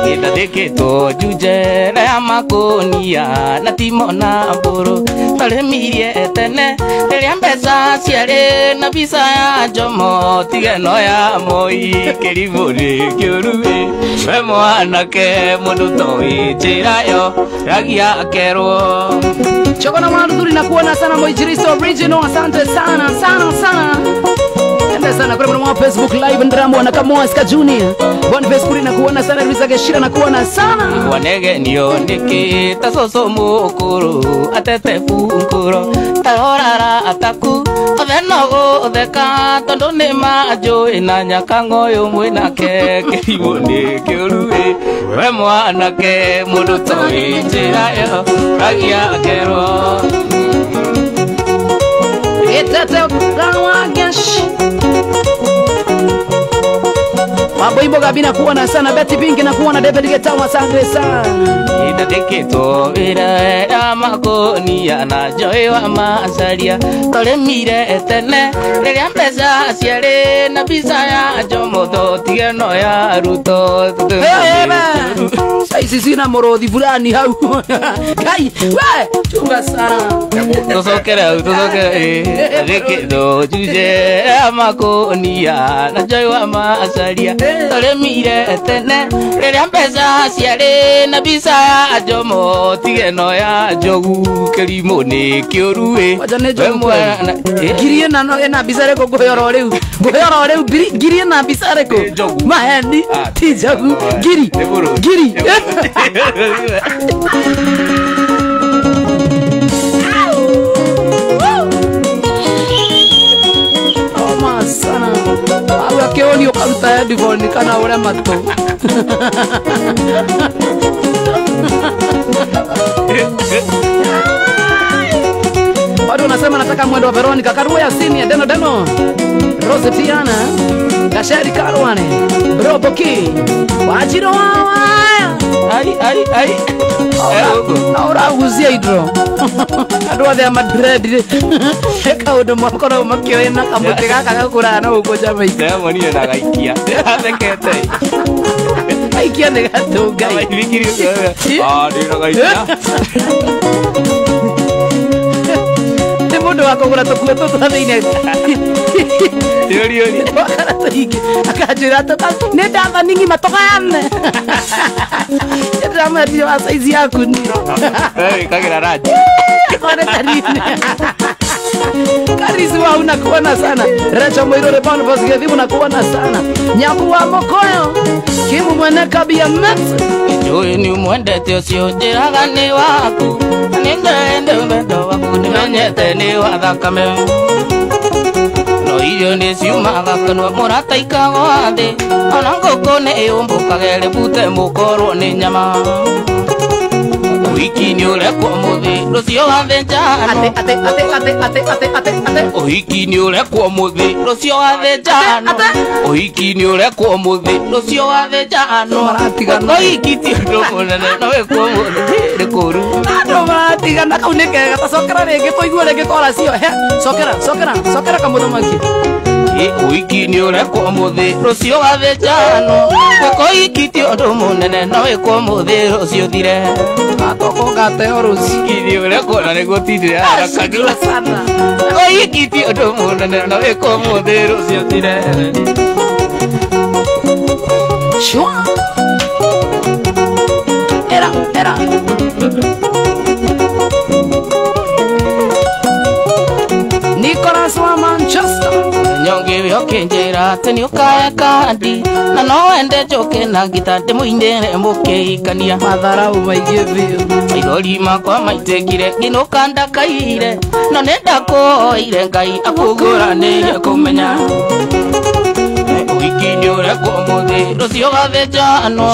Gĩndandĩkĩtwo njunjere ya makũnia na timona mbũrũ twarĩmirie tene rĩrĩa mbeca ciarĩ na mbica ya Jomo tige no ya Moi kĩrimũ nĩ kĩũru we mwanake mũndũ toĩ njĩra yo ragia akerwo Chokona mwanadhuri na kuona sana Moijiristo original asante sana sana sana Ende sana kule mwa Facebook live ndramu na kama Oscar Junior Boniface Kuri na kuona sana Luisa Geshira na kuona sana Wanege niyo niki tasoso mukuru atete funguro tarorara ataku Othe no gũtheka tondũ nĩ manjũĩ na nyakango ũyũ mwĩnake kĩrimũ nĩ kĩũru ĩ we mwanake mũndũ toĩ njĩra ĩyo ragia kerwo Gĩtete kawagesh Maboimbo Gabi nakuona sana, Betty Pink nakuona, David Getawa asante sana. Ndandĩkĩtwo wĩra ya makũnia na njoĩ wa macaria tũrĩmire tene rĩrĩa mbeca ciarĩ na mbica ya Jomo tũtige no ya Ruto. Saizi sina mũrũthi fulani hau. Kai, we, chunga sana. Tũcokere hau, tũcokere ndandĩkĩtwo njuje ya makũnia na njoĩ wa macaria tũrĩmire tene rĩrĩa mbeca ciarĩ na mbica ya Jomo tige no ya Njogu kĩrimũ nĩ kĩũru ĩ. Wacha nĩ Njogu ngiri ĩna no ĩna mbica ĩrĩkũ ngũhe oro rĩu ngũhe oro rĩu ngiri ĩna mbica ĩrĩkũ maheni ti Njogu ngiri ngiri Oma sana au akĩũrio ũkaruta headphone kana ũre matũ. Watu wanasema nataka mwendo wa Veronica Karuya Senior Deno Deno Rose Tiana Gasheri Karwane Roboki Wajiro wawaya ai ai ai Aura guzia idro Andũ othe a Madrid kaũndũ makoragwo makĩoĩ na kamũtĩ gaka gakũraga na gũkũ Jamaica. Ndĩramonire na gaikia athekete aikia nĩ gatũ Ngai ndĩna gaikia nĩ mũndũ wa kũgũra tũkuo tũtũ twa thĩinĩ twakara tũingĩ akanjĩra nĩ ndathani ng'ima tũgayane ndĩramwendire wa saizi yaku niĩ wĩkagĩra ranji Karisi wa unakuona sana Recho Mwirore Boniface Githimu unakuona sana Nyabu wa Mokoyo Kimu mwene kabia met Njũĩ nĩ ũmwendete ũcio njĩraga nĩ waku nĩ ngende wendo waku nĩmenyete nĩ wa thakame no irio nĩ ciumaga kanua mũrata ikagwa thĩ ona ngũkũ nĩ ĩũmbũkaga ĩrĩbute mũkorwo nĩ nyama Ũhiki nĩ ũrekwo mũthĩ rũciũ wathĩnjano ate ate ate ate ate ate ate Ũhiki nĩ ũrekwo mũthĩ rũciũ wathĩnjano Ũhiki nĩ ũrekwo mũthĩ rũciũ wathĩnjano Maratigana. Ũhiki ti ũndũ mũnene no wĩkwo mũthĩ nĩ kũũru Andũ maratigana kau nĩ kega tacokera rĩngĩ tũigue rĩngĩ kora cio he cokera cokera cokera kamũthamaki Ũhiki nĩ ũrekwo mũthĩ rũciũ wathĩnjano Ũhiki ti ũndũ mũnene no wĩkwo mũthĩ rũciũ ũthire Atoko ngateo rũciũ Ũhiki nĩ ũrekwo na nĩguo tindire haraka sana Ũhiki ti ũndũ mũnene no wĩkwo mũthĩ rũciũ ũthire Shua Era era Nicholas wa Manchester Nyonge ũkĩnjĩra atĩ nĩ ũkaya kandi na no wende njoke na ngita ndĩmũinĩre mũkĩhikania matharau maingĩ biũ maithori makwa maitĩkire ngĩnũka ndakaire no nĩ ndakũhoire Ngai akũgũranĩire kũmenya Ũhiki nĩ ũrekwo mũthĩ rũciũ gathĩnjano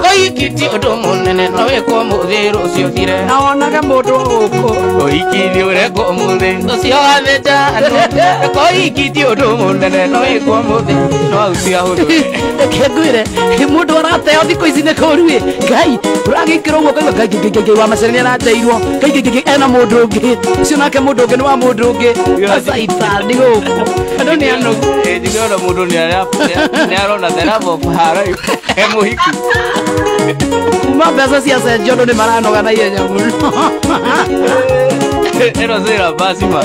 Ũhiki ti ũndũ mũnene no wĩkwo mũthĩ rũciũ ũthire na wonage mũndũ gũkũ Ũhiki nĩ ũrekwo mũthĩ rũciũ gathĩnjano Ũhiki ti ũndũ mũnene no wĩkwo mũthĩ no hau ti hahũthũ Reke ngwĩre mũndũ arateo thikũ ici nĩ kũũru ĩ Ngai ũragĩkĩra ũguo ũkaigua Ngai Ngai Ngai wa Macharia nĩ arateirwo Ngai Ngai Ngai ena mũndũ ũngĩ ũcio nake mũndũ ũngĩ nĩ wa mũndũ ũngĩ caitani gũkũ andũ nĩ anogu Njiguaga mũndũ nĩ arona the love of her life e mũhiku kuma mbeca ciacenjio andũ nĩ maranoga na ihenya mũno ĩno cĩra basi ma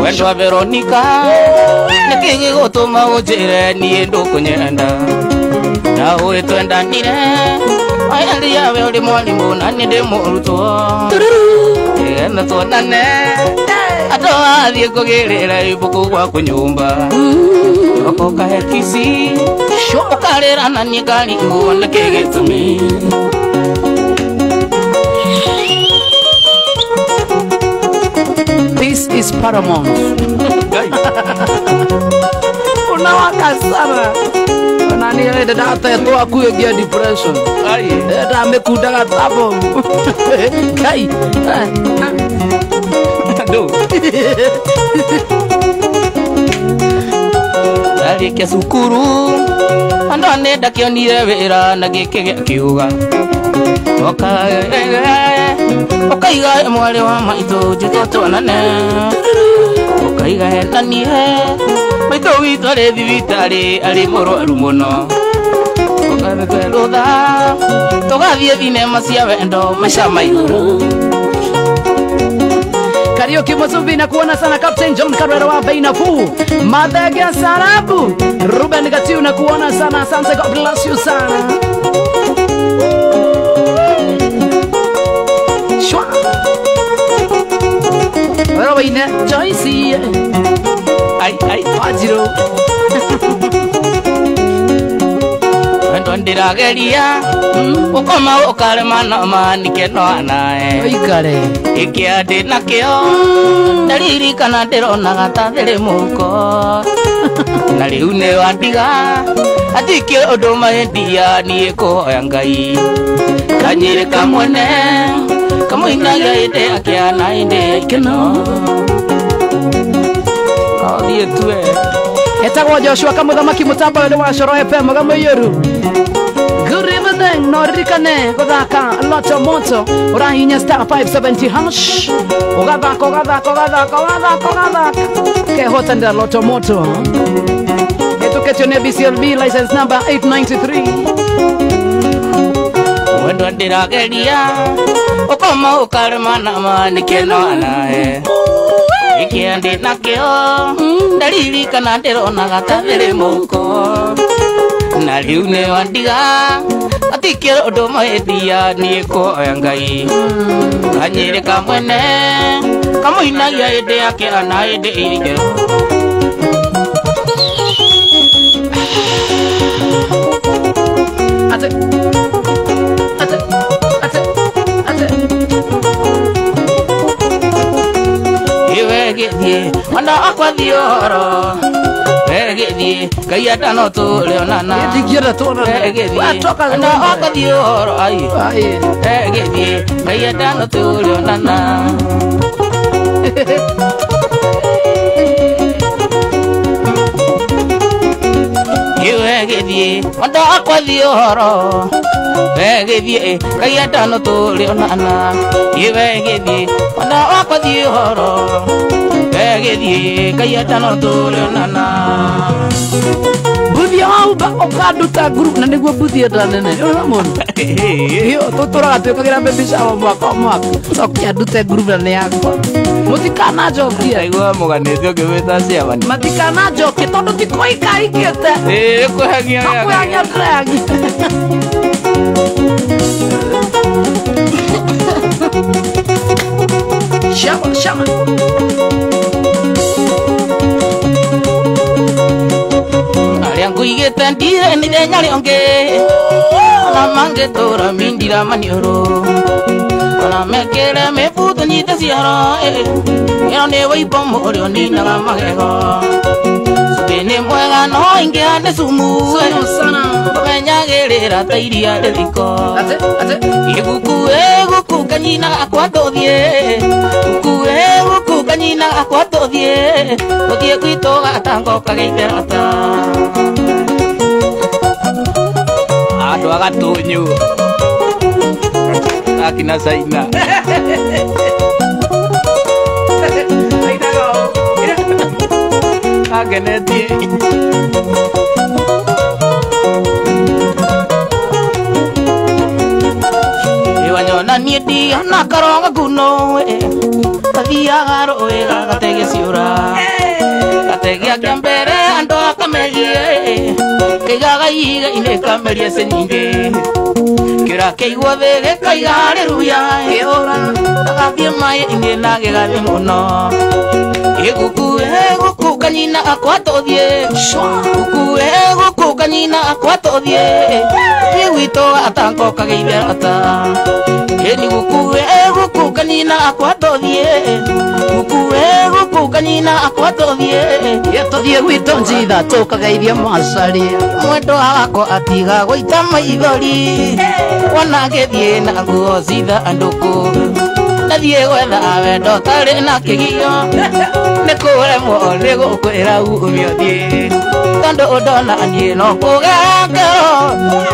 Wendo wa Veronica nĩkĩ gĩgũtũma ũnjĩre niĩ ndũkũnyenda na ũĩ twendanire Aya we ũrĩ mwarimũ na niĩ ndĩ mũrutwo nĩgetha tuonane andũ athiĩ kũgĩrĩra ibuku gwaku nyũmba ũkoka kici ũkarĩra na niĩ ngarigwo nĩkĩ gĩtũmi Peace is Paramount. Unawaka sana. Nani ile data toa kuingia depression. Ai. Nda amekundaga tabo. Kai. Ndo. Ndarĩkia cukuru andũ nĩ ndakĩonire wĩra na gĩkĩ gĩakiuga ũkaiga mwarĩ wa maitũ njĩtwo tuonane ũkaiga nanie maitũ witũ arĩ thibitarĩ arĩ mũrwaru mũno ũkathĩte rũtha tũgathiĩ thinema cia wendo maica ma igũrũ. Kariuki Musumbi na kuona sana Captain John Karwera wa bei nafuu. Madhege Sarabu Ruben Gatiu na kuona sana, asante, God bless you sana. Shwa. Wewe ine Joyce. Ai ai Wajiro. Ndo ndirageria ukoma ukarema no manike no anae Oikare. Ikia ndĩ nakĩo ndaririkana ndĩronaga ta thĩrĩ mũhuko na rĩu nĩ wandiga atikĩ ũndũ mahĩtia niĩ kũhoya Ngai kanyĩrĩ kamwene kamũinagia hĩndĩ akĩa na hĩndĩ ikeno athiĩ tue. Etagwo Joshua Kamuthamaki mutambo wa Coro FM gamũiyũru. Good evening, no ririkane guthaka Loto Moto urahinya star 570 hash ugathaka ugathaka ugathaka ugathaka ugathaka kehotanira Loto Moto etuketio ne BCLB license number 893. Wendo ndirageria ukoma ukarema na manike no anae ikia ndĩ nakĩo ndaririkana ndĩronaga ta thĩrĩ mũhuko na rĩu nĩ wandiga atikĩ ũndũ mahĩtia niĩ kũhoya Ngai kanyĩrĩ kamwene kamũinagia hĩndĩ yake na hĩndĩ ĩngĩ. Ate ate ate ate iwe gĩthiĩ ona akwa thiĩ ũhoro Egĩthiĩ Ngai atano tũrĩonana Ndingĩenda tuonane. Egĩthiĩ Watoka ona akwa thiĩ ũhoro ai Ai. Egĩthiĩ Ngai atano tũrĩonana. Iwe gĩthiĩ ona akwa thiĩ ũhoro Egĩthiĩ Ngai atano tũrĩonana. Iwe gĩthiĩ ona akwa thiĩ ũhoro Egĩthiĩ Ngai atano tũrĩonana. Buthia wauba ũkanduta nguru na nĩguo buthia enda nene ũrona mũndũ ĩyo tũtũraga twĩkagĩra baby shower mwaka o mwaka cokia ndute nguru na nĩ yakwa mũtikananjokie. Ndaigua mũganĩte ũkĩwĩta ciamani matikananjokie tondũ ti kũhika hikĩte ĩĩ kũhangia kũhangia ndĩrahangia. Shama shama arĩa nguigĩte ndire mĩthenya rĩongĩ ona mangĩtũra mindira maniũrũ ona mekĩre mĩbuto nyite cioro ĩno nĩ wĩimbo mũrĩ ũninaga magego cumbĩ nĩ mwega no ingĩha nĩ cumu sana ũmenyagĩrĩra ta iria rĩthiko ate ate ĩguku ĩguku kanyina gakwa tũthiĩ guku ĩguku kanyina gakwa tũthiĩ tũthiĩ gwitũ gatango kageitherata andũ agatũnyũ akina Saina agenetie iwanyona niĩ ndiana karonga nguno kathiaga rũĩ gagatege ciũra gategia kĩa mbere andũ akamerie kaigaga ihiga-inĩ kamerie cinyingĩ kĩũra kĩaigwo thĩ gĩkaiga haleluya kĩũra gagathiĩ maĩ-inĩ na gĩgathiĩ mũno ĩguku ĩguku kanyina akwa tũthiĩ guku ĩguku kanyina akwa tũthiĩ thiĩ gwitũ gatango kageitherata ĩni guku ĩguku kanyina akwa tũthiĩ guku ĩguku na akwa tũthiĩ tũthiĩ gwitũ njitha tũkageithia macaria mwendwa wakwa atiga gũita maithori wona ngĩthiĩ na nguo cithandũkũ nathiĩ gwetha wendo tarĩ na kĩgio nĩ kũremwo nĩ gũkwĩra ume ũthiĩ tondũ ndona niĩ no kũgera ngero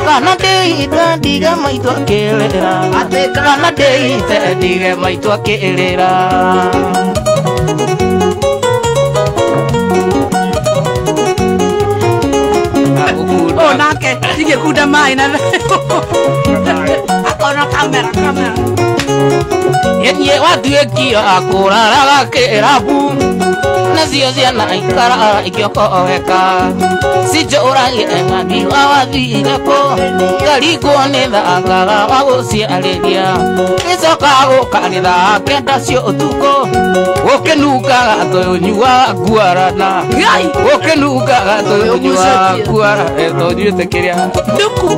kana ndĩite ndige maitũ akĩrĩra kana ndĩite ndige maitũ akĩrĩra. Oh, nake ndigĩkunda maĩ na akona kamera kamera Niĩ watuĩkio akũraraga kĩrabu nacio ciana ikara ikĩokoeka cinjũragie mami wa wathire kũ ngarigwo nĩ thangaga wa gũciarĩria gĩcoka gũka nĩ thaa kenda cia ũtukũ gũkĩnungaga tũnyuaga nguarana gũkĩnungaga tũnyuaga nguara tũnyuĩte kĩrĩa nduku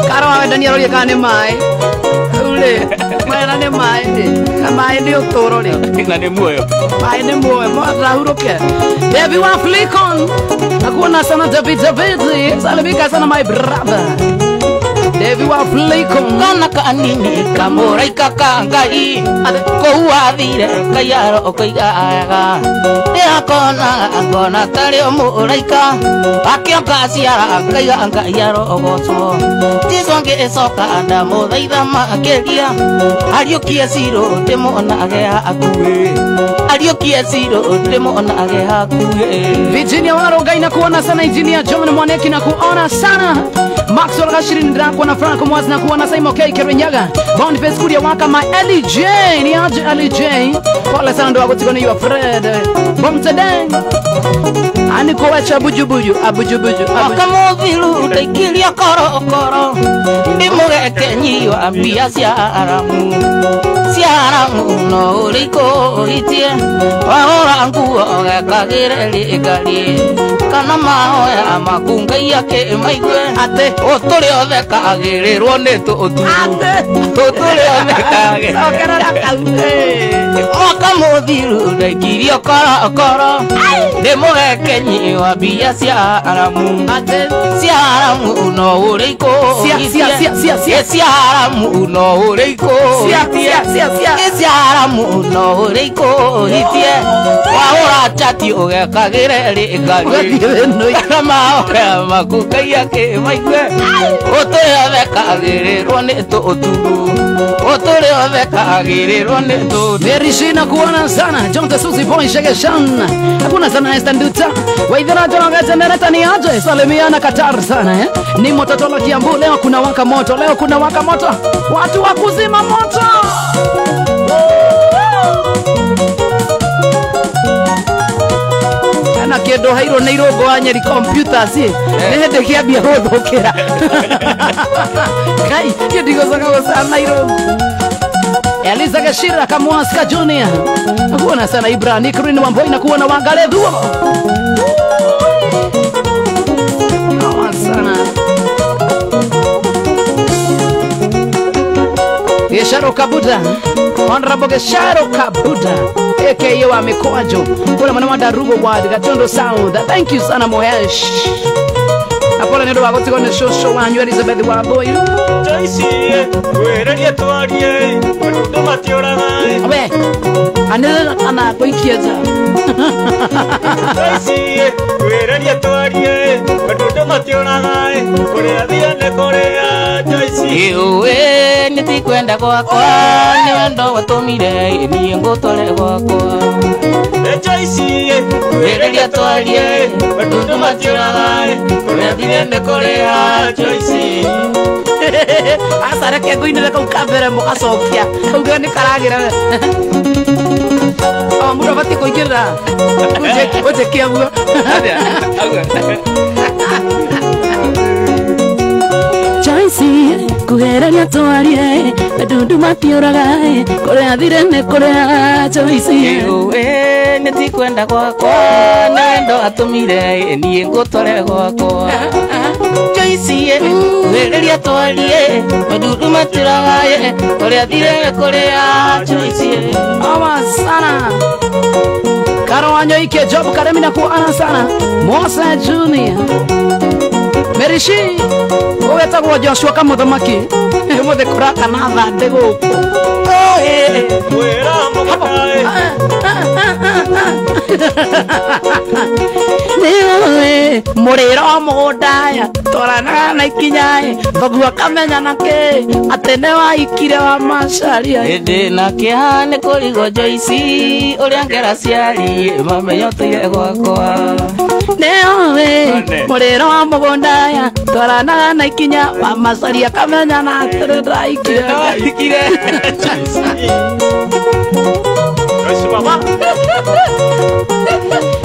Karo wa wendani aroria kana nĩ maĩ rĩu rĩ maĩ na nĩ maĩ rĩ na maĩ nĩ ũtũũro rĩ na nĩ muoyo maĩ nĩ muoyo mwathahurũke. Devi wa Flicon nakuona sana David David salimika sana my brother Devi wa Flicon kana kanini kamũraika ka Ngai kũu wathire Ngai arokũiga wega ndĩrakona ngona tarĩ o mũraika akĩonga ciara ngaiga Ngai arogocwo Jesũ ngĩcoka ndamũthaitha makĩria ariũkie cirũ ndĩmonage hakuhĩ ariũkie cirũ ndĩmonage hakuhĩ. Virginia Warongai na kuona sana Engineer John Mwaneki na kuona sana Maxwell Gashiri ndirakuona Frank Mwazi na kuona Simon K Kirinyaga Boniface Kuria waka my Ellie J ni aje Ellie J pole sana ndo wako tikoni your friend Bomtedeng ani kowacha bujubuju abujubuju akamuthiru ndaikiria korokoro ndimũgekenyi wa mbia cia aramu cia aramu no ũrĩkũhitie wahũra nguo gekagĩre rĩngari kana mahoya maku Ngai akĩmaigue atĩ ũtũrĩ othe kagĩrĩrwo nĩ tũturu tũtũrĩ othe kagĩrĩrwo mwaka mũthiru ndaikirio korokoro ndĩmũgekenyi wa mbia cia aramu cia aramu no ũrĩkũhitie cia aramu no ũrĩkũhitie cia aramu no ũrĩkũhitie wahũra chati ũgekagĩre rĩngari kana mahoya maku Ngai akĩmaigue ũtũrĩ othe kagĩrĩrwo nĩ tũturu ũtũrĩ othe kagĩrĩrwo nĩ tũturu. Merishina kuona sana John Tasusi Boy Shegeshan hakuna sana Esther Nduta Waithera Jonga Generator ni aje salimiana Qatar sana eh? Ni mototola Kiambu leo kuna waka moto leo kuna waka moto watu wa kuzima moto na kĩndũ hairwo nĩ irũngũ wa Nyeri computer ci nĩ hĩndĩ kĩambia gũthũkĩra Ngai niĩ ndigũcoka gũcana irũngũ. Eliza Gashira Kamwaska Junior nakuona sana Ibrahim Green Wamboi na kuona Wangare Thuo sana Gesharo Kabuda Honorable Gesharo Kabuda aka wa Mikoajo kule mwana wa Darugo wa Gatondo Sound thank you sana Mohesh Apole nĩ ũndũ wa gũtigwo nĩ cũcũ wanyu Elizabeth Wambui Joyce kwĩreria twarie maũndũ matiũraga we anĩrĩra kana ngũikie nja Joyce kwĩreria twarie maũndũ matiũraga kũrĩa thia nĩ kũrĩa Joyce Iũĩ nĩ ti kwenda gwakwa nĩ wendo watũmire niĩ ngũtware gwakwa Joyce kwĩreria twarie maũndũ matiũraga kũrĩa thia nĩ kũrĩa Joyce Aca reke ngũinĩre kau ka mbere mũgacokia kau nĩ karagĩra o mũndũ abatiĩ kũingĩrĩra ũnjĩke ũguo Joyce kugereria twarie matundu matiũraga kũrĩa thire nĩ kũrĩa Joyce Iũĩ nĩ ti kwenda gwakwa nĩ wendo atũmire niĩ ngũtware gwakwa Joyce Kuhĩrĩria twarie madudu matiragaye kũrĩa thire kũrĩa Joyce Awa sana Karo Wanyoike Job Karemi na kuana sana Mosa Junior Merishi wetagwo Joshua Kamuthamaki muthe kuraka na thande guku Wĩra mũgũnda Nĩũĩ mũrĩro mũgũnda twaranaga na ikinya thoguo akamenya nakĩ atĩ nĩ waikire wa macaria Hĩndĩ na kĩeha nĩ kũrigwo Joyce ũrĩa ngera ciari mamenya ũtũire gwakwa Nĩũĩ mũrĩro wa mũgũnda twaranaga na ikinya wa macaria akamenya na atĩ nĩ ndaikire Waikire Joyce mama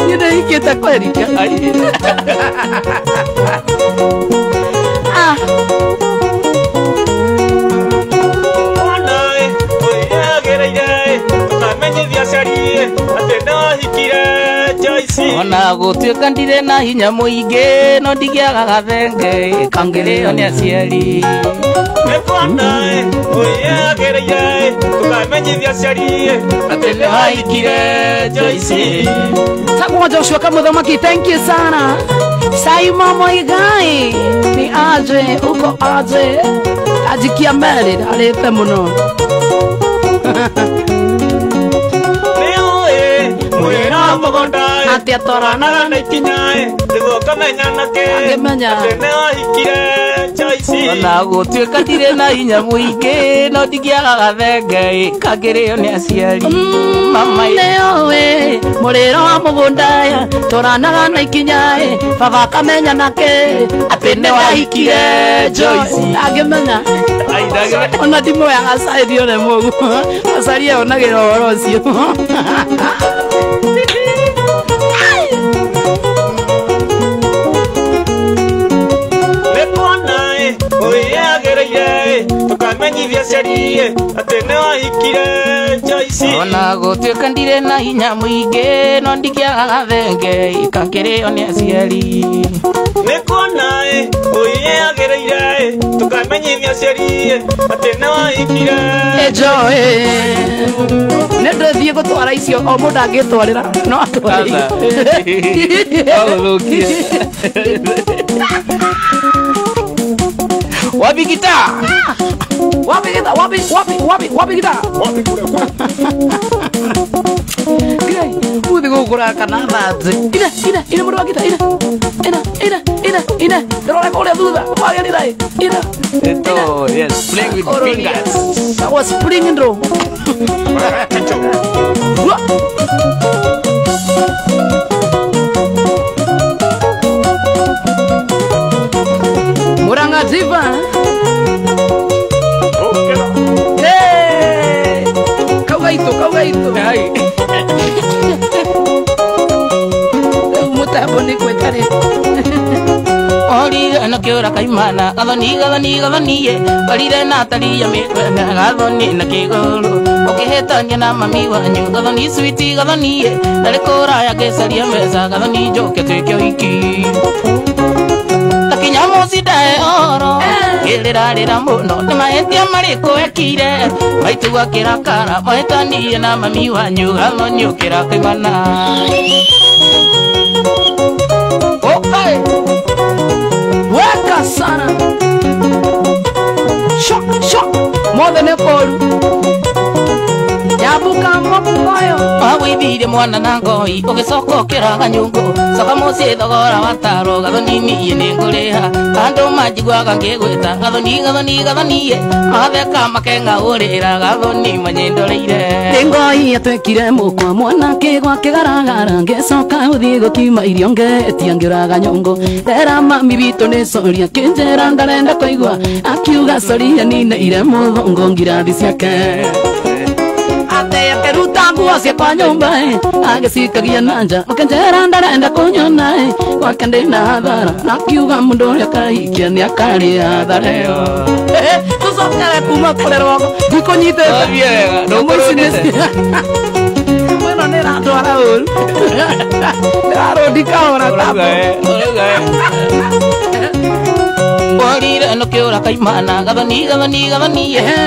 Niĩ ndĩhikĩte kweri Ah Mwana ũyagĩrĩire ũkamenyithia aciari atĩ nĩwahikire Joyce Ona gũtuĩka ndirĩ na hinya mũingĩ no ndingĩaga gathenge kangĩrĩo nĩ aciari Nĩkuona ũyagĩrĩire ũkamenyithia aciari atĩ nĩwahikire Joyce Tagwo Joshua Kamuthamaki thank you sana Saima Moigai ni aje uko aje ajikia meri arĩte mũno Nĩũĩ mwĩra mũgũnda Atĩa twaranaga na ikinya nĩguo ũkamenya nakĩ Angĩmenya. atĩ nĩwahikire Joyce Ona gũtuĩka ndirĩ na hinya mũingĩ no ndingĩaga gathenge kangĩrĩo nĩ aciari Mama Nĩũĩ mũrĩro wa mũgũnda twaranaga na ikinya baba akamenya nakĩ atĩ nĩwahikire Joyce angĩmenya ona ndimũyaga cairi one mũguo acaria onagĩra ũhoro ũcio Nĩkuona ũyagĩrĩire ũkamenyithia aciari atĩ nĩwahikire Joyce Ona gũtuĩka ndirĩ na hinya mũingĩ no ndingĩaga gathenge kangĩrĩo nĩ aciari Nĩkuona ũyagĩrĩire tũkamenyithia aciari atĩ nĩwahikire Enjoy nĩ ndĩthiĩ gũtwara icio o mũndũ angĩtwarĩra no atwarĩire Agũthũkie Wapi gita? Wapi gita? Wapi wapi wapi wapi gita? Kirai, muthi gũkũra kana thate. Ina ina ina mũndũ wa gita ina ina ina ina ina ndĩrora kũrĩa thutha wagĩrĩra ina Eto, yes, playing with fingers. That was spring ndro. Murang'a Diva. Hey! Kaugaito, kaugaito. Ai. Rĩu mũtambo nĩ gwĩtarĩ. Orire na kĩũra kaimana gathoni gathoni gathoniye orire na tariya mĩkwena gathoni na kĩgũrũ ũkĩhĩtania na mami wanyu gathoni switi gathoniye narĩ kũraya ngĩcaria mbeca gathoni njũke twĩke ũhiki takinya mũcindae oro ngĩrĩrarĩra mũno nĩ mahĩtia marĩkũ ekire maitũ akĩrakara mahĩtanirie na mami wanyu gathoni ũkĩra kaimana Okay. Weka sana. Shok shok. Mothe nĩ kũru. Nyabuka mokoyo. Wawĩthire mwana na ngoi ũgĩcoka ũkĩraga nyũngũ coka mũciĩ thogora wa taro gathoni niĩ nĩngũrĩha andũ manjiguaga ngĩgwĩta gathoni gathoni gathoniye matheka makeng'aũrĩra gathoni manyĩndoreire Nĩ ngoi atuĩkire mũkwa mwanake gwake garagara ngĩcoka gũthiĩ gũkima irio ngetia ngĩũraga nyũngũ ndera mami witũ nĩ coria kĩnjĩra ndarenda kũigua akiuga coria nine mũthũngũ ngirathi ciake akeruta nguo ciakwa nyũmba agĩcikagia na nja ũkĩnjĩra ndarenda kũnyona gwake ndĩna hathara na akiuga mũndũ ũrĩa akahikia nĩ akarĩa hathara ĩyo tũcokere kuma kũrĩ rũgongo ndikũnyitĩte Wathiĩ wega, ndũkũrũndĩte. Ĩno nĩ ĩrandwara ũru ndĩrarũndi kahora Ũrauga we, ũrauga we. Ngorire no kĩũra kaimana gathoni gathoni gathoni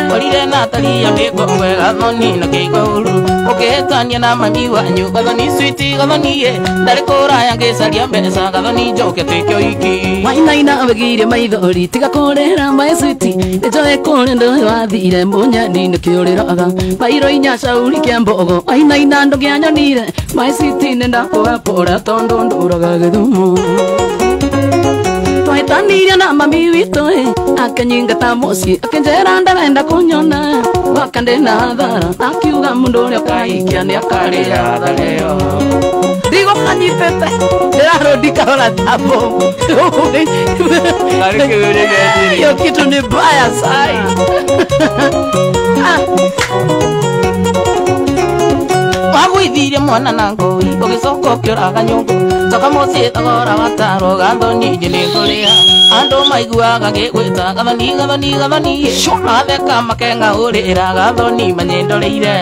ngorire na taria mĩkongwe gathoni na kĩigua ũru ũkĩhĩtania na mami wanyu gathoni switi gathoni ndarĩ kũraya ngĩcaria mbeca gathoni njoke tuĩke ũiki wainaina wĩgiire maithori tiga kũrĩra my switi nĩnjoe kũrĩa ndũĩ wathire mũnyani nĩkĩũrĩraga mairo inya cauri kĩa mbogo wainaina ndũngĩanyonire my switi nĩndakũgapũra tondũ ndũraga gĩthumo twahĩtanirie na mami witũ akĩnyingata mũciĩ akĩnjĩra ndarenda kũnyona gwaka ndĩna hathara akiuga mũndũ ũrĩa ũkaikia nĩakarĩra hathara ĩyo ndigũkanyitĩte ndĩrarũndi kahora ta bomu hiyo kitu ni mbaya sai. Wagwithirie mwana na ngũi ũgĩcoka ũkĩũraga nyũngũ coka mũciĩ thogora wataro gathoni njĩ nĩngũrĩha andũ maiguaga ngĩgwĩta gathoni gathoni gathoni matheka makeng'aũrĩra gathoni manyĩndoreire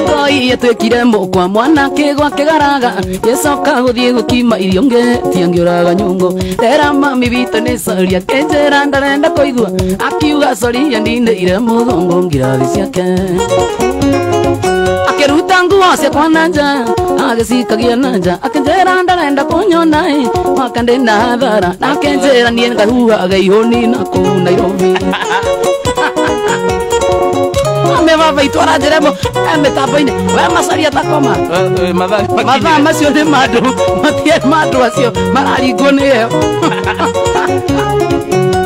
ngoi yatuĩkire mũkwa mwana kĩgwa kĩgaraga gĩcoka gũthiĩ gũkima irio ngĩtia ngĩũraga nyũngũ ndera mami witũ nĩ coria kĩnjĩra ndarenda kũigua akiuga coria ndinĩire mũgongo ngirathi ciake akĩruta nguo ciakwa na nja agĩcikagia na nja akĩnjĩra ndarenda kũnyona mwaka ndĩna hathara akĩnjĩra niĩ ngahuhaga ihũni na kũu Nairobi ame baba itũ aranjĩra e mĩtambo-inĩ we macaria takoma mathaa macio nĩ mandũ matiarĩ mandũ acio mararingwo nĩ ĩyo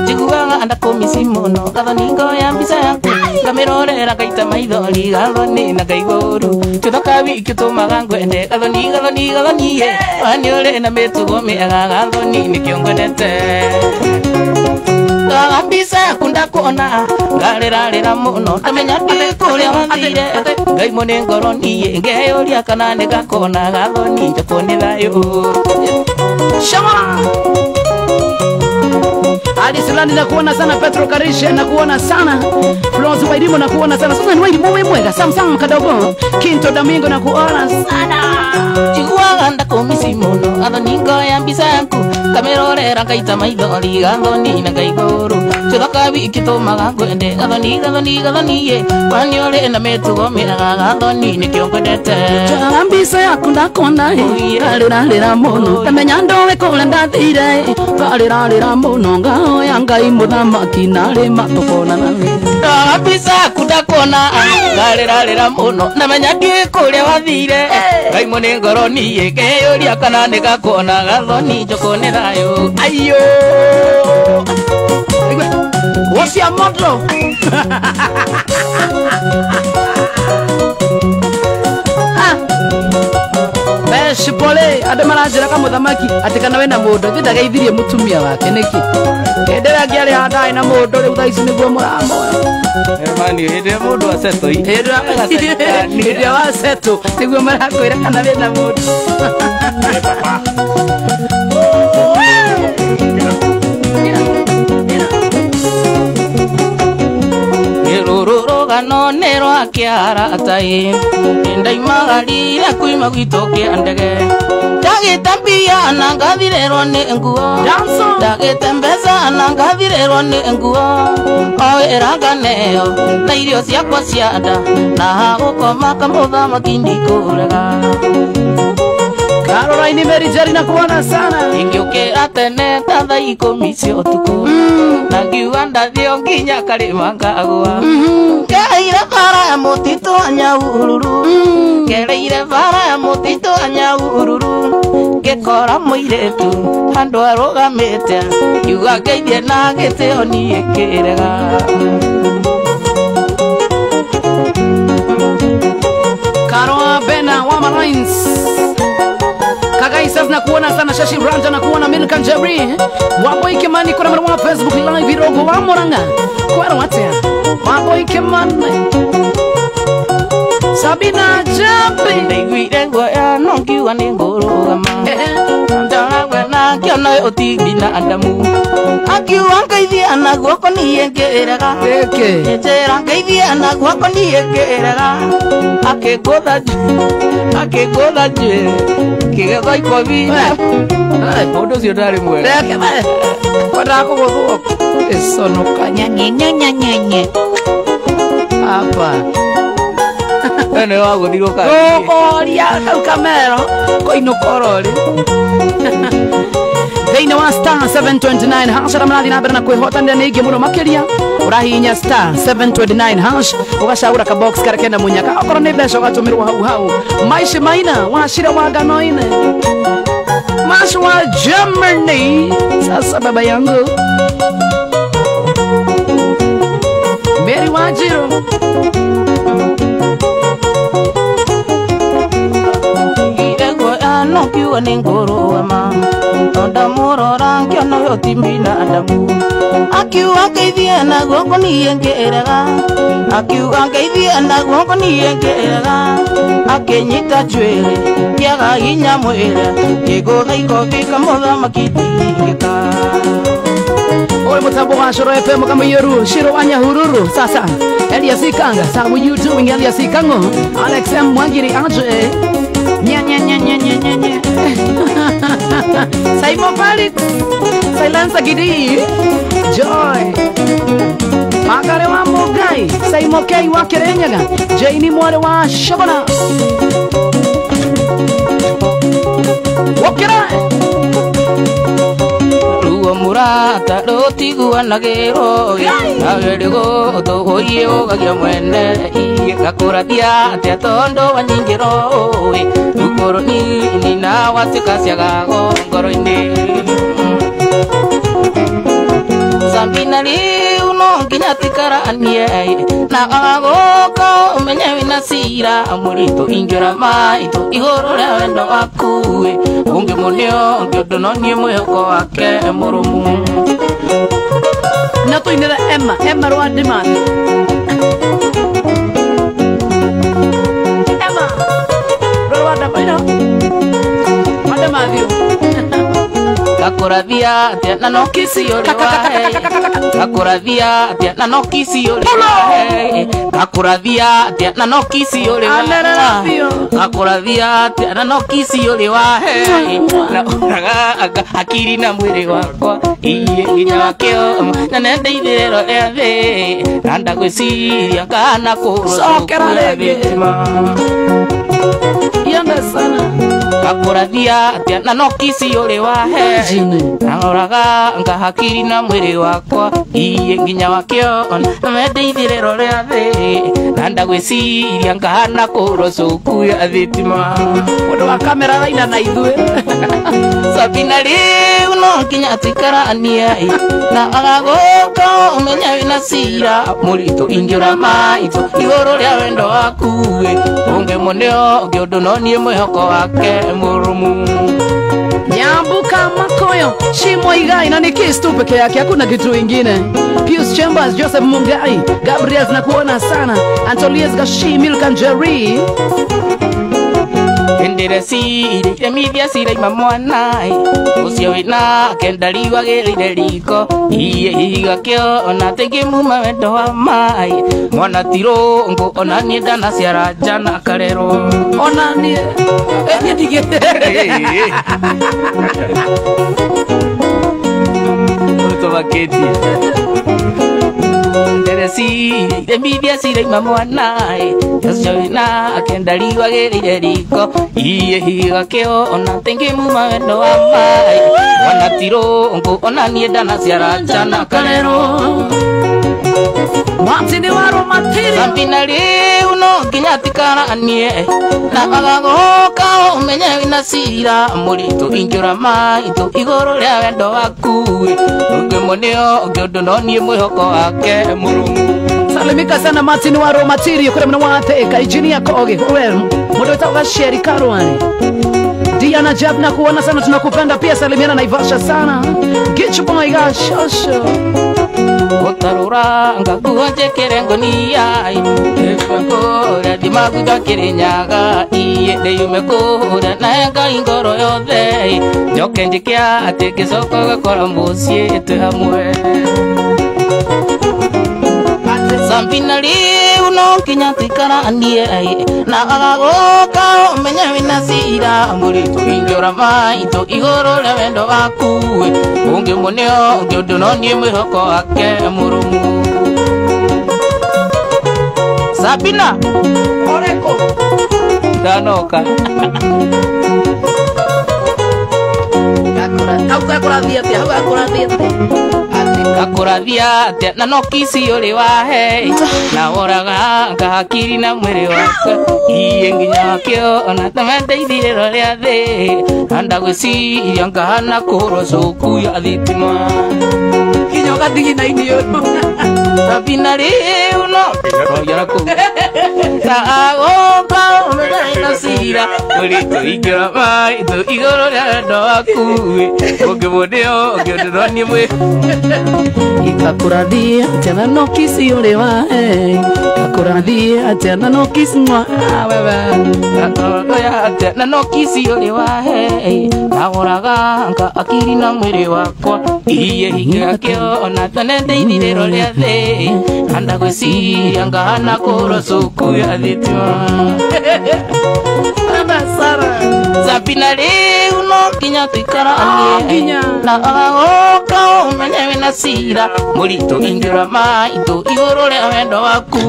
njiguaga ndakũmici mũno gathoni ngoya mbica yaku ngamĩrorera ngaita maithori gathoni na ngaigua ũru tũthoka wiki tũmaga ngwende gathoni gathoni gathoni wani ũrĩ na mĩtugo mĩega gathoni nĩkĩo ngwendete ndaga mbica yaku ndakuona ngarĩrarĩra mũno ndamenya ndĩ kũrĩa wathire ngaimwo nĩ ngoro niĩ ngeyũria kana nĩngakona gathoni njokwo nĩ thayũ. Shama Ali Silani nakuona sana, Petro Karisha nakuona sana, Florence Wairimu nakuona sana, Susan Wairimu we mwega, Samsung kadogo, Kinto Domingo nakuona sana. Njiguaga ndakũmici mũno gathoni ngoya mbica yaku ngamĩrorera ngaita maithori gathoni na ngaigua ũru tũthoka wiki tũmaga ngwende gathoni gathoni gathoni kwani ũrĩ na mĩtugo mĩega gathoni nĩkĩo ngwendete. Njoyaga mbica yaku ndakuona ngarĩrarĩra mũno ndamenya ndũĩ kũrĩa ndathire ngarĩrarĩra mũno ngahoya Ngai mũthamaki narĩ matũkonana. Ndoga mbica yaku ndakuona ngarĩrarĩra mũno ndamenya ndiũĩ kũrĩa wathire ngaimwo nĩ ngoro niĩ ngeyũria kana nĩngakuona gathoni njokwo nĩ thayũ. Ayo wocia moto. Pole andũ maranjĩra kamũthamaki atĩ kana wĩna mũndũ ithe ndageithirie mũtumia wake nĩkĩ hĩndĩ ĩrĩa angĩarĩ handaĩ na mũndũ rĩu thaa ici nĩguo mũramoya hĩndĩ ĩrĩa mũndũ acetwo hĩndĩ ĩrĩa wacetwo nĩguo marakwĩra kana wĩna mũndũ. Rũrũ rũgano nĩ rwa kĩarata-ĩ ndaimagarire kuima gwitũ kĩa ndege ndagĩte mbia na ngathirĩrwo nĩ nguo ndagĩte mbeca na ngathirĩrwo nĩ nguo o wĩra nganeo na irio ciakwa cia nda na hagũkoma kamũthamaki ndikũrega. Caroline Mary Jerry nakuona sana. Ingĩũkĩra tene ta thaa ikũmi cia ũtukũ na ngiuga ndathiĩ nginya karĩma ngagũa ngereire bara ya mũtitũ wa Nyahururu ngereire bara ya mũtitũ wa Nyahururu ngĩkora mũirĩtu handũ arũgamĩte ngiuga ngeithie na gĩtĩo niĩ kĩrega. Karoa Bena wa Malines Kagaisas nakuona sana, Shashi Ranja nakuona, Milka Njeri Wamboi Kimani kuna mwana wa Facebook Live Irogo wa Murang'a kwero atia Wamboi Kimani Sabina Jambi ndaiguire guoya no ngiuga nĩ ngũrũgama ndoragwe na ngĩona ũyũ ti binadamu akiuga ngeithie na guoko niĩ ngĩrega njĩra ngeithie na guoko niĩ ngĩrega akĩngũtha njuĩrĩ kĩgetha ikũmi mũndũ ũcio ndarĩ mwega. Kwendaga kũgũthwo ĩconoka nyanyenyanyenye apa Ene wagũthirwo ka gũkoria kau kamero koinũka ororĩ thĩinĩ wa star 729 hash arĩa marathiĩ na mbere na kwĩhotanĩra nĩ aingĩ mũno makĩria ũrahihinya star 729 hash ũgacagũra kabox karĩa kena mũnyaka okorwo nĩ mbeca ũgatũmĩrwo hau hau maici maina wacira wa ngano-inĩ maci wa Germany sasa baba yangu Mary Wanjiru no kiuga nĩ ngũrũgama no ndamũrora ngĩona ũyũ ti binadamu akiuga ngeithie na guoko niĩ ngĩrega akiuga ngeithie na guoko niĩ ngĩrega akĩnyita njuĩrĩ kĩaga hinya mwĩrĩ ngĩgũtha ikobi kamũthamaki ndingĩka Oi mutambo wa Coro FM Kamaiyoru Shiro wa Nyahururu sasa Elias Ikanga how you doing Elias Ikango Alex M Mwangiri Aje nya nya nya nya nya nya nya Simon Felix Silencer Gidi Joy Magare wa Mugai Simon K wa Kirinyaga Jane Mware wa Shobana Wokira Ruo murata rũtiguanagĩrwo nawe rĩgũtũgũiĩ ũgagia mwene gakũrathia atĩa tondũ wanyingĩrwo rukũrũ nini na watuĩka ciagago ngoro-inĩ Sambina rĩu no nginya tũikaranie na agagũka ũmenye wĩna cira mũritũ ingĩũra maitũ igũrũ rĩa wendo waku ũngĩmũnio ũngĩ ũndũ no niĩ mwĩhoko wake mũrũmu na tũinĩre Emma Emma rwa Demand Emma rwa Demand Matthew Gakũrathia atĩa na no kisi ũrĩ wahe Gakũrathia atĩa na no kisi ũrĩ wahe Gakũrathia atĩa na no kisi ũrĩ wahe Gakũrathia atĩa na no kisi ũrĩ wahe Na ũraga akiri na mwĩrĩ wakwa iye nginya wakĩo na nende ithirĩro rĩa thĩ na ndagwĩciria kana Cokera rĩngĩ. Yende sana Gakũrathia atĩa na no kisi ũrĩ wahe Naoraga ngahakiri na mwĩrĩ wakwa iye nginya wakĩo na mende ithirĩro rĩa thĩ na ndagwĩciria ngahana kũrwo cuku ya thitima Mũndũ wa kamera araina na ithuĩ Sabina rĩu no nginya tũikaranie na agagũka ũmenye wĩna cira mũritũ ingĩũra maitũ igũrũ rĩa wendo waku ũngĩmũneo ũngĩ ũndũ no niĩ mwĩhoko wake mũrũmu Nyambuka Makoyo Shimo Igai na ni kiss tu peke yake hakuna kitu ingine Pius Chambers Joseph Mungai Gabriel nakuona sana Antolies Gashi Milk and Jerry Ndire cire iremithia ciraima mwana ũcio wĩna kendari wagĩrĩire riko iye ihiga kĩo ona tĩngĩmuma wendo wa mai mwana ti rũngũ ona niĩ ndanaciara njana karerwo ona niĩ niĩ ndigĩ tũmakĩtie Ndire cire iremithia ciraima mwana ũcio wĩna kendari wagĩrĩire riko iye higa kĩo ona tĩngĩmuma wendo wa mai mwana ti rũngũ ona niĩ ndanaciara njana karerwo Martin wa Romatiri Sambina rĩu no nginya tikaranie na agagũka ũmenye wĩna cira mũritũ ingĩũra maitũ igũrũ rĩa wendo waku ũngĩmũneo ũngĩ ũndũ no niĩ mwĩhoko wake mũrũmu Salimika sana Martin wa Romatiri kule mna wa Engineer Koge well mũndũ wĩtagwo Gasheri Karwani Diana Jab na kuona sana tunakupenda pia salimiana Naivasha sana Gichu boy gashosho Gũtarũra ngakuo njĩkĩre ngũnia kũrĩa thimagu Kirinyaga iye ndĩyume kũrĩa na Ngai ngoro yothe njoke njĩke atĩ ngĩcoka gũkora mũciĩ twĩ hamwe Sabina riu no nginya tuikaranie na agagoka umenye wina cira mũritũ ingĩũra maitũ igũrũ rĩa wendo waku ũngĩmuonio ũngĩ ũndũ no niĩ mwĩhoko wake mũrũmu. Sabina Oreko ndanoka hau gakũrathiĩ atĩa hau gakũrathiĩ atĩa gakũrathia atĩa na no kici ũrĩ wahe na woraga ngahakiri na mwĩrĩ wakwa iye nginya kĩo ona tamendeithirĩro rĩa thĩ na ndagwĩciria ngahana kũhũrwo cuku ya thitima nginya ũgathigina-inĩ ũyũ. Sabina rĩu no royara kũu agoka ũmenye cira mũritũ ingĩra maitũ igũrũ rĩa wendo waku ũngĩmuonio ũngĩ ũndũ no niĩ mwĩ Ikakũrathia atĩa na no kici ũrĩ wahe Ikakũrathia atĩa na no kici mwa wewe Gakũrathia atĩa na no kici ũrĩ wahe naworaga nga akiri na mwĩrĩ wakwa iye hinga kĩo ona tene ndeithirĩro rĩa thĩ na ndagwĩciria ngahana kũhũrwo cuku ya thitima. Sabina rĩu no nginya tuikaranie na agagoka ũmenye wĩna cira mũritũ ingĩra maitũ igũrũ rĩa wendo waku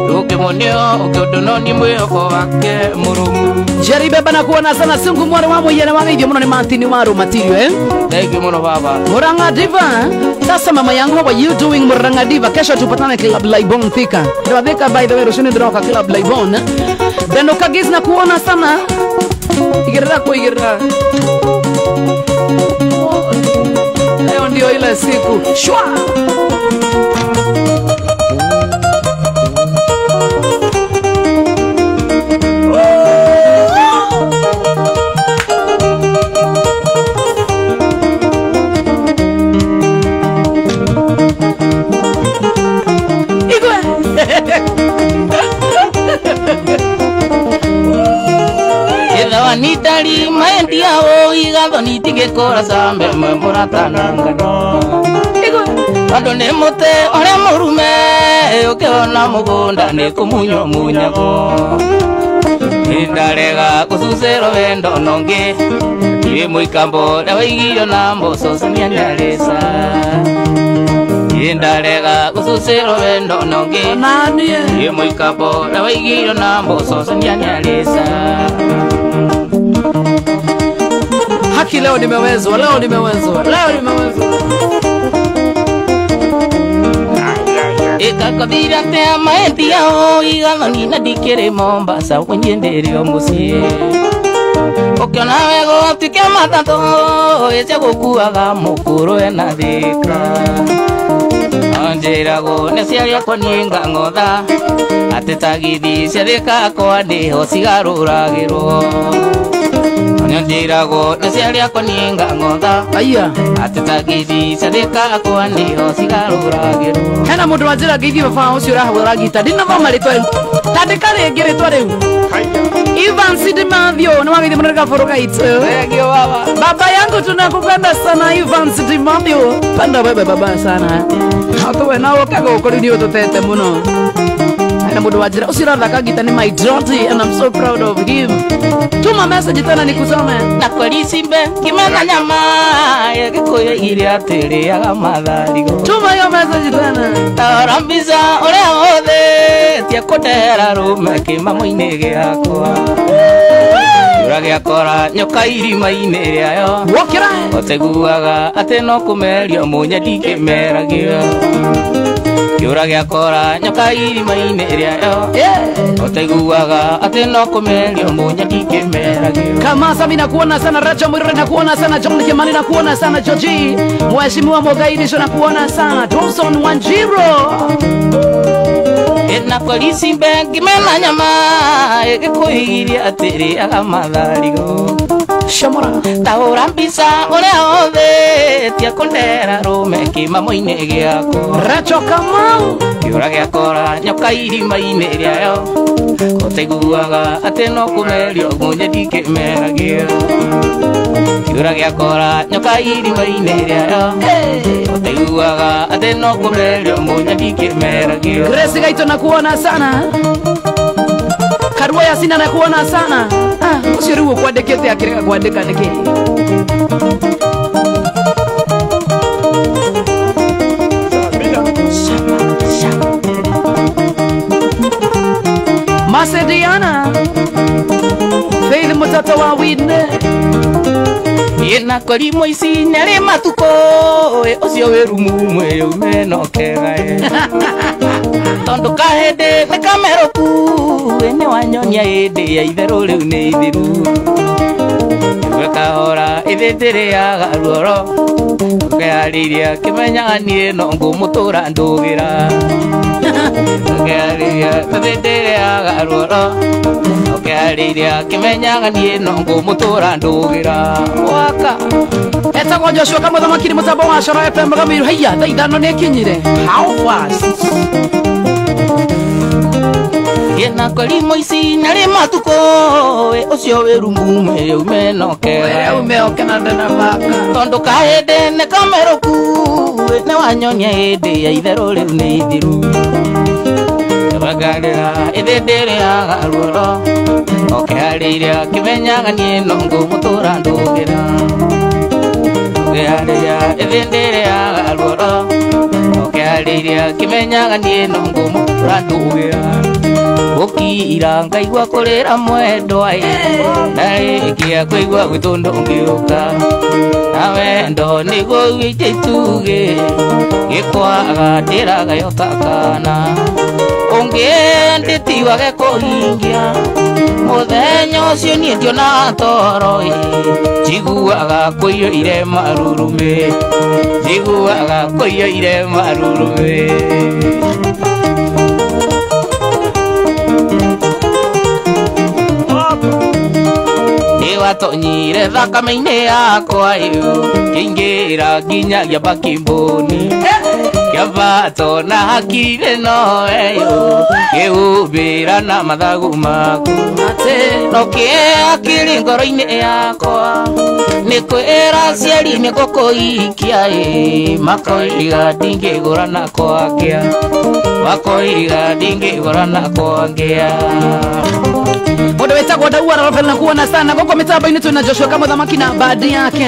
ndũngĩmuonio ũngĩ ũndũ no niĩ mwĩhoko wake mũrũmu. Jerry Beba na kuona sana sungu mwana wa muyene wa ngeithio muno ni Martin wa Rumatirio Thank you muno baba. Murang'a Diva. Sasa mama yangu, how are you doing Murang'a Diva? Kesho tupatane Club Laibon Thika. Ndio Thika by the way, rushini ndroka Club Laibon. Deno Kagiz na kuona sana. Igirira kwa igirira. Leo ndio ile siku. Shwa. Nitali maendia o igatho nitigikora sambe mũratanangano tondũ nĩ mũtĩ ũrĩa mũrume ũkĩona mũgũnda nĩ kũmunywo munyagwo nĩndarega gũcucĩrwo wendo nongĩ irĩ mũikambo ũrĩa waigĩirwo na mboco cia nyarĩca nĩndarega gũcucĩrwo wendo nongĩ irĩ mũikambo ũrĩa waigĩirwo na mboco cia nyarĩca. Haki leo nimewezwa, leo nimewezwa, leo nimewezwa. Ikakothira tea maendia o igatho nina ndikĩrĩ Mombasa wenye ndĩrĩ o mũciĩ ũkĩona wega ũtuĩke matatũ ĩcia gũkuaga mũkũrũ ena thĩka njĩragwo nĩ ciari akwa niĩ ngang'otha atĩ tagithi cia thĩka akwa nĩho cigarũragĩrwo njĩragwo nĩ ciari akwa niĩ ngang'otha aya atĩ tagithi cia thĩka akwa nĩho cigarũragĩrwo. Hena mũndũ wanjĩra ngeithie baba ũcio ũrahũra gita ndinathoma rĩtwa rĩu tandĩka rĩngĩ rĩtwa rĩu. Ivan Sidi Mathio nĩ wageithie mũno gabũrũ gaitũ. Thank you baba. Baba yangu tunakupenda sana Ivan Sidi Mathio. Penda wewe baba sana. Hatuwe na ũke gũkũ rĩu nĩ ũtũtete mũno. Hena mũndũ wanjĩra ũcio ũrathaka gita nĩ my daughter and I'm so proud of him. Tuma message tena nikusome. Na kwarisimbe kimena nyama gĩkũyũ iria atĩrĩaga matharigo. Tuma hiyo message tena. Tarora mbica ũrĩa ũthĩtie kũndehera rũme kĩmamo-inĩ gĩakwa kĩũra gĩakora nyoka irima-inĩ rĩayo Wokĩra ũtaiguaga atĩ no kũmerio mũnye ndingĩmeragia kĩũra gĩakora nyoka irima-inĩ rĩayo ũtaiguaga atĩ no kũmerio mũnye ndingĩmeragia. Kamasa mimi nakuona sana Racha Mwirure nakuona sana John Kimani nakuona sana Georgie Mheshimiwa Mogaidi sho nakuona sana Dawson Wanjiro na kwarisimbe ngimena nyama gĩkũyũ atĩrĩaga matharigo Shamora tahũra mbica ũrĩa ũthĩtie kũndehera rũme kĩmamo-inĩ gĩakwa Racho Kamau kĩũra gĩakora nyoka irima-inĩ rĩayo ũtaiguaga atĩ no kũmerio mũnye ndingĩmeragia kĩũra gĩakora nyoka irima-inĩ rĩayo Ndaiguaga atĩ no kũmerio mũnya ndikĩmeragio. Grace Gaito nakuona sana. Karua Yasina nakuona sana. Ah, ucio rĩu ũkwandĩkĩte akĩrega kwandĩka nĩkĩ? Masediana Faith mtoto wa Whitney. Yena kori ici nĩarĩ matukũ ũcio wĩ rumu mwĩyũme no kegae. Tondũ kahĩndĩ nĩ kamerũku nĩ wanyonia hĩndĩ ya itherũ rĩu nĩ ithiru. Ĩgwe kahora ĩthĩtĩrĩaga ruoro ũkearĩria kĩmenyaga niĩ no ngũmũtũra ndũgĩra. Ũkearĩria ĩthĩtĩrĩaga ruoro ũkearĩria kĩmenyaga niĩ no ngũmũtũra ndũgĩra. Waka etagwo Joshua Kamũthamaki nĩ mũtambo wa Coro FM Gamiru. Haiya thaa ithano nĩ ĩkinyire. How fast? Yena kori ici nĩarĩ matukũ ũcio wĩ rumu mwĩyũme no kegae. Ume oke na ndena baka. Tondũ kahĩndĩ nĩ kamerũku nĩ wanyonia hĩndĩ ya itherũ rĩu nĩ ithiru. Ĩbagarĩra ĩthĩndĩrĩaga ruoro ũkearĩria kĩmenyaga niĩ no ngũmũtũra ndũgĩra. Ũkearĩria ĩthĩndĩrĩaga ruoro ũkearĩria kĩmenyaga niĩ no ngũmũtũra ndũgĩra. Gũkira ngaigua kũrĩra mwendwa na rĩngĩ kũigua gwĩtũndũ ngĩũka. Na wendo nĩguo wĩite itugĩ gĩkwaga ndĩragayo ta kana. Ũngĩndĩtiwage kũhingia mũthenya ũcio niĩ ndionaga toro njiguaga kũiyũire marurumĩ. Njiguaga kũiyũire marurumĩ. Nĩwatonyire thakame-inĩ yakwa ĩyo kĩingĩra nginyagia mbakĩmbũni. Kĩambato na hakiri no eyo kĩhumbĩra na mathagu maku. No kĩakiri ngoro-inĩ yakwa nĩ kwĩra aciari nĩ gũkũhikia ĩ makoiga ndingĩgũrana kwangĩa. Makoiga ndingĩgũrana kwangĩa. Mundu wetagwo Daua Rafael nakuona sana goko mitambo-inĩ twina Joshua Kamũthamaki na bandi yake.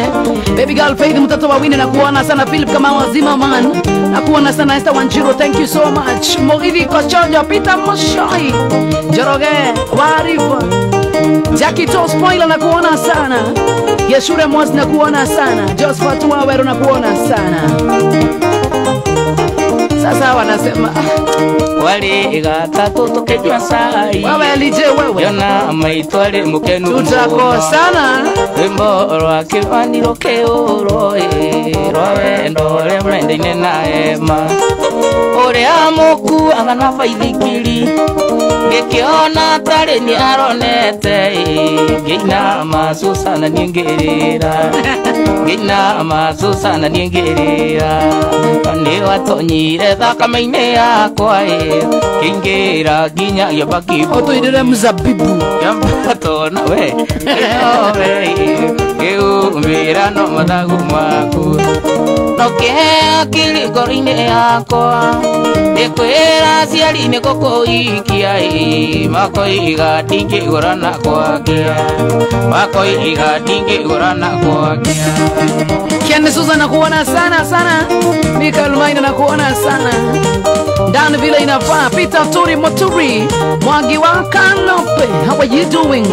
Baby girl Faith mtoto wa Winnie nakuona sana. Philip kama wazima man nakuona sana. Esther Wanjiru, thank you so much. Mugithi Kochonjo, Peter Mushoi, Njoroge Warifa, Jackie To Spoiler nakuona sana. Yeshure Mwas nakuona sana. Josephat Waweru nakuona sana. Sasa wanasema wale gatatu tukijua sai. Wewe lije wewe. Yona maitwale mukenu. Tutakosana. Wimbo rwa kibaniro keuro rwa wendo rĩa mwendaine na ema. Ũrĩa mũkuaga na baithikiri ngĩkĩona tarĩ nĩ aronete ngĩinama Susana niĩ ngĩrĩra. Ngĩinama Susana niĩ ngĩrĩra. Nĩ watonyire thakame-inĩ yakwa kĩingĩra nginyagia mbakĩmbũ. Ũtũirĩre mzabibu. Kĩambato na we kĩhumbĩra no mathagu maku. No kĩhe akili ngoro-inĩ yakwa nĩ kwĩra aciari nĩ gũkũhikia makoiga ndingĩgũrana kwangĩa. Makoiga ndingĩgũrana kwangĩa. Ken Susan nakuona sana sana. Mikael Maina nakuona sana. Dan vile inafaa. Peter Turi Moturi Mwangi wa Kanope, how are you doing?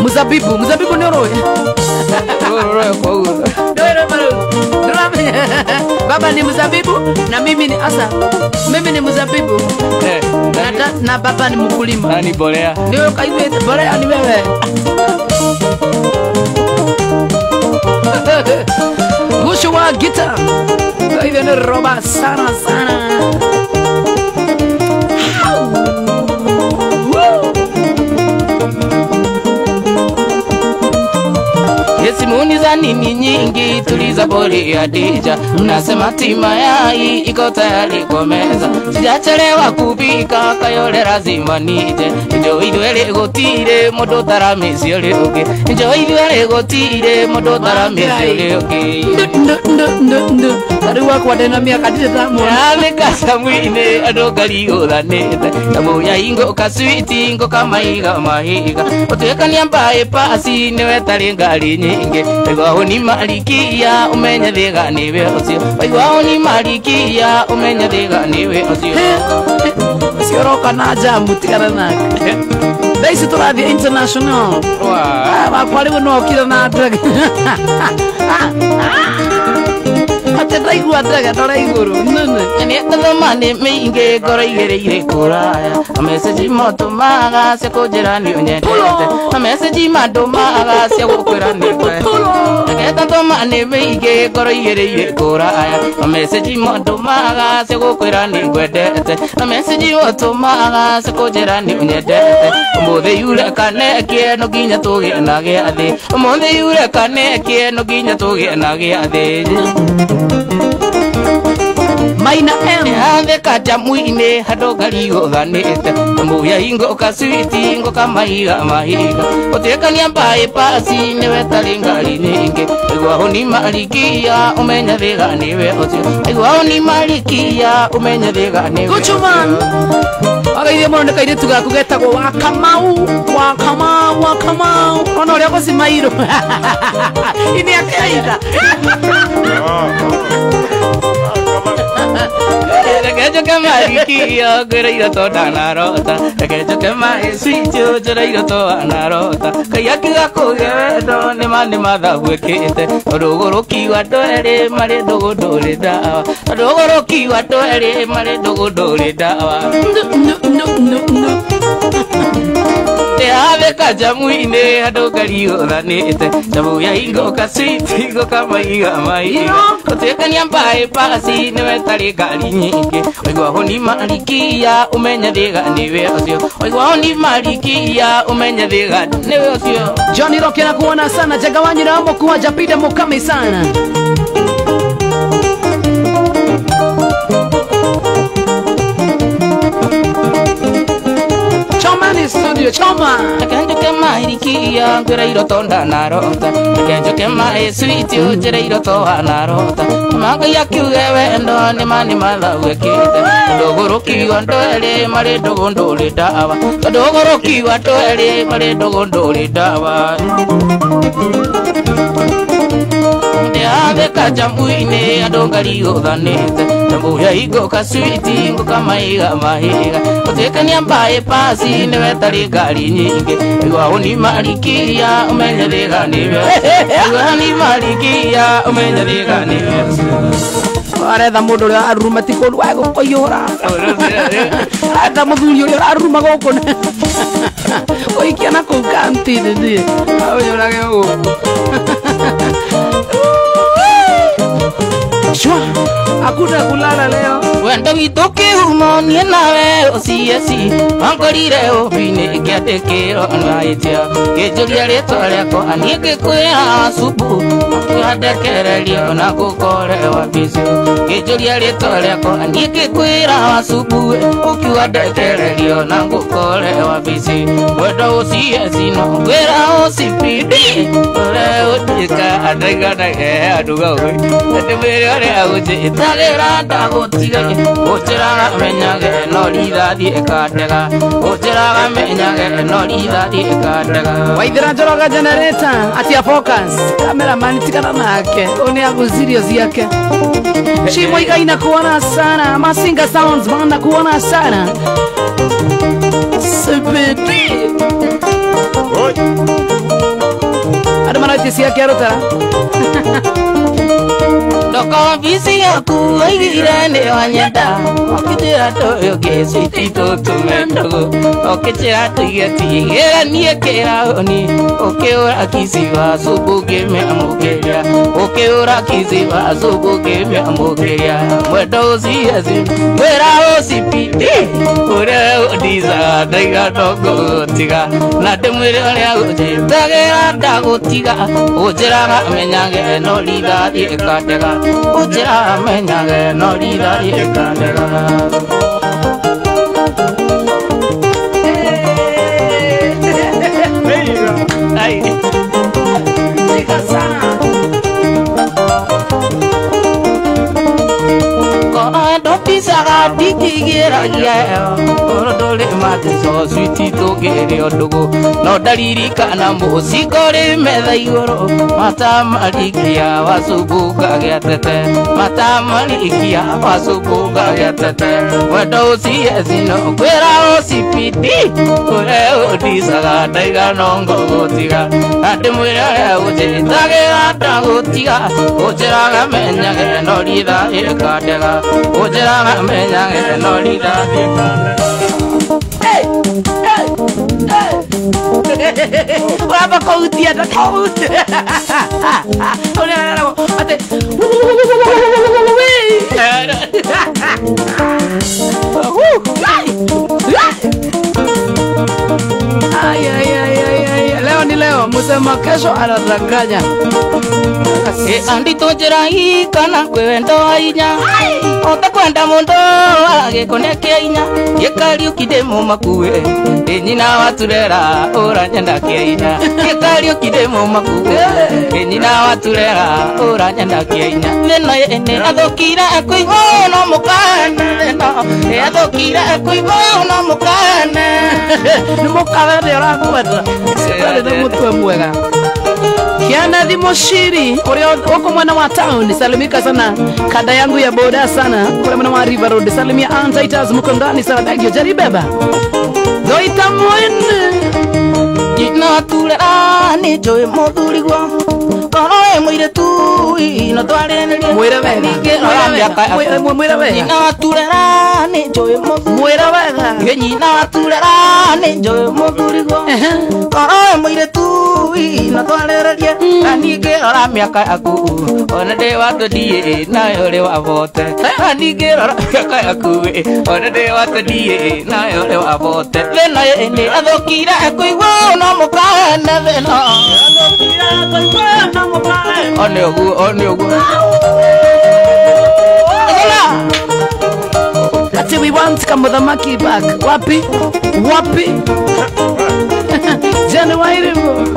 Mzabibu, mzabibu ni oroe. Baba ni mzabibu na mimi ni asa. Mimi ni mzabibu. Na baba ni mkulima. Nani bolea? Ndio kaiwe bolea ni wewe. Gushu wa gita. Hivyo ni roba sana sana. Yesimuni Utani ni nyingi tuliza boli ya dija. Mnasema tima yai iko tayari kwa meza. Sijachelewa kupika kayole lazima nije. Njo idwele gotire modo taramisi ole oke. Njo idwele gotire modo taramisi ole oke. Ndu ndu ndu. Rĩu akwa ndĩna mĩaka ndirĩ ndamwona. Amekasa mwine adogali olanete. Tabuya ingo kaswiti ingo kamaiga mahiga. Otuekania mbae pasi niwe tari ngari nyingi. Waigua huni marikia umenye thiga niwe ucio. Waigua huni marikia umenye thiga niwe ucio. Ũcio ũroka na njamu tigana nake. Thaa ici tũrathiĩ international. Wakwa rĩu no okire na ndege. Atĩ ndaigua ndege ndore igũrũ nene. Nĩethoma nĩ mĩingĩ ngoro igĩrĩire kũraya. Message motũmaga cia kũnjĩra nĩ ũnyendete. Message mandũmaga cia gũkwĩra nĩ kwendete. Nĩethoma nĩ mĩingĩ ngoro igĩrĩire kũraya. Message mandũmaga cia gũkwĩra nĩ ngwendete. Message motũmaga cia kũnjĩra nĩ ũnyendete. Ũmũthĩ yure kanekie no nginya tũgĩe na gĩathĩ. Ũmũthĩ yure kanekie no nginya tũgĩe na gĩathĩ. Maina M. Atheka jamu-inĩ handũ ngari gũthanĩte. Mbuya ingo kaswiti ingo kamaiga mahiga. Ũtuĩkania mbaĩ pasi nĩwe tarĩ ngari nyingĩ. Waigua huni marikia ũmenye thiga nĩwe ũcio. Waigua huni marikia ũmenye thiga nĩwe ũcio. Guchuman. Wagaithie mũno nĩ kairĩtu gaku getagwo wa Kamau. Wa Kamau, wa Kamau. Ona ũrĩa gũcimairwo. Ini akaitha. Reke njoke marikia ngwĩra iroto ndanarota. Reke njoke maĩ njĩra iroto anarota. Ngai akiuga kũgĩa wendo nĩma nĩ mathabu ĩkĩte. Ũrũgũrũki wa andũ erĩ marĩ ndũgũ ndũrĩ ndawa. Ũrũgũrũki wa andũ erĩ marĩ ndũgũ ndũrĩ ndawa. No no no no. Ndĩratheka jamu-inĩ handũ ngari gũthanĩte. Jamu ya ingo kaswiti ingo kamaiga mahiga. Ũtuĩkania mbaĩ pasi nĩwe tarĩ ngari nyingĩ. Waigua huni marikia ũmenye thiga nĩwe ũcio. Waigua huni marikia ũmenye thiga nĩwe ũcio. Johnny Rock nakuona sana. Jagawanyira mokuwa Japida mukame sana. Choma ni studio choma. Reke njoke marikia ngwĩra iroto ndanarota. Reke njoke maĩ switi njĩra iroto anarota. Ngai akiuge wendo nĩma nĩ mathabu ĩkĩte. Ndũgũrũki wa andũ erĩ marĩ ndũgũ ndũrĩ ndawa. Ndũgũrũki wa andũ erĩ marĩ ndũgũ ndũrĩ ndawa. Ndĩratheka jamu-inĩ andũ ngari gũthanĩte. Jamu ya ingo kaswiti ingo kamaiga mahiga. Ũtuĩkania mbaĩ pasi nĩwe tarĩ ngari nyingĩ. Waigua huni marikia ũmenye thiga nĩwe ũcio. Waigua huni marikia ũmenye thiga nĩwe ũcio. Aretha mũndũ ũrĩa aruruma ti kũndũ wa gũkũiyũra. Aretha mũthuri ũrĩa ũraruruma gũkũ. Ũikia na kũu kantini niĩ. Aũnyũrage gũkũ. Shwa, hakuna kulala leo. Wendo witũ kĩhumo niĩ nawe ũcieci. Wankorire ũmbi-inĩ ngĩandĩkĩrwo nĩwahĩtia. Ngĩnjũria rĩtwa rĩakwa niĩ ngĩkwĩra cubu. Ndekererio na ngũkore wabici. Ngĩnjũria rĩtwa rĩakwa niĩ ngĩkwĩra cubu. Ũkiuga ndekererio na ngũkore wabici. Wendo ũcieci no ngwĩra ũcipidi. Ũrĩa ũtuĩka andaiganage anduga ũĩ. Ndĩmwĩre ũrĩa ũnjĩtagĩra ndagũtiga. Ũnjĩraga menyage no rithathi ĩkandega. Ũnjĩraga menyage no rithathi ĩkandega. Waithĩra Njoroge generator atia focus. Cameraman tigana nake. Ũyũ nĩ agucirio ciake. Shimo inakuona sana. Masinga Sounds bana kuona sana. CBD. Andũ maraitie ciake arutara. Ndoka bisi yaku aigire nĩ wanyenda ũkĩnjĩra tũyũke switi tũtume ndũgũ ũkĩnjĩra tũige tigĩranie kĩraũni ũkĩũra kiciba cumbũ ngĩmĩamũkĩria ũkĩũra kiciba cumbũ ngĩmĩamũkĩria mwendo ũcieci mwĩra ũcipidi ũrĩa ũndicaga ndaiga ndongũgũtiga na ndĩmwĩre ũrĩa ũnjĩtagĩra ndagũtiga ũnjĩraga menyage no rithathi ĩkandega ũnjĩraga menyage no rithathi ĩkandega. Pisaga ndingĩgĩragia oro ndũrĩ mateco switi tũngĩrĩo ndũgũ no ndaririkana mũcingo rĩ metha igũrũ matamarikia wacumbu ngagĩa tete matamarikia wacumbu ngagĩa tete wendo ũcieci no kwĩra ũcipidi ũrĩa ũndicaga ndaiga no ngũgũtiga na ndĩmwĩre ũrĩa ũnjĩtagĩra ndagũtiga ũnjĩraga menyage no ritha ĩkandega ũnjĩraga menyage no rithathi ĩkandega. Uramba kũhutia ndakũhutia ũrĩa areragwo atĩ Ay, ay, ay, ay, ay. Leo ni leo, musema kesho anadanganya. Andito njĩra kana kwĩ wendo wa inya ũtakwenda mũndũ agĩkũne kĩa inya gĩkariũki ndĩ mũmakue ĩ nyina waturera ũranyenda kĩa inya gĩkariũki ndĩ mũmakue ĩ nyina waturera ũranyenda kĩa inya thĩno ĩnĩ athũkire kũigwo no mũkane thĩno athũkire kũigwo no mũkane nĩ mũkawe nĩ ũrakwenda citarĩ na mũtwe mwega. Kiana Mushiri kuria uko mwana wa town salimika sana kada yangu ya boda sana kuria mwana wa River Road salimia Antitas mko ndani sana thank you jaribeba doita mwene jina turera ni joe muthurigwa koro we muiretu ino twarenerie mwira wega mwira wega jina turera ni joe muthurigwa mwira wega nyina turera ni joe muthurigwa koro we muiretu ino twarererie na ningĩ rora mĩaka yaku ona ndĩ wa twenty nayo ũrĩ wa bote na ningĩ rora mĩaka yaku ona ndĩ wa twenty nayo ũrĩ wa bote thĩna nĩ athũkire kũigwo no mũkane thĩna athũkire kũigwo no mũkane one ũguo one ũguo. Ati we want kamuthamaki back wapi wapi Jane Wairimu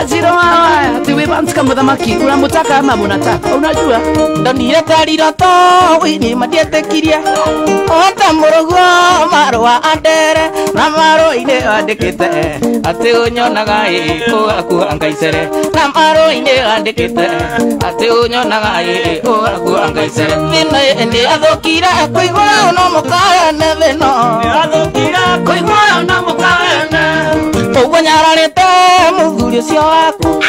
Ajiro wawa ati we want kamuthamaki unamutaka ama munataka unajua ndonire tariro to wini madietikirie ota muruguo marũa andere na marũa-inĩ andĩkĩte atĩ ũnyonaga ĩ ũgakua ngaicere na marũa-inĩ andĩkĩte atĩ ũnyonaga ĩ ũgakua ngaicere thĩna nĩ athũkire kũigua no mũkane thĩna athũkire kũigua no mũkane ũguo nyararĩte mũthuri ũcio waku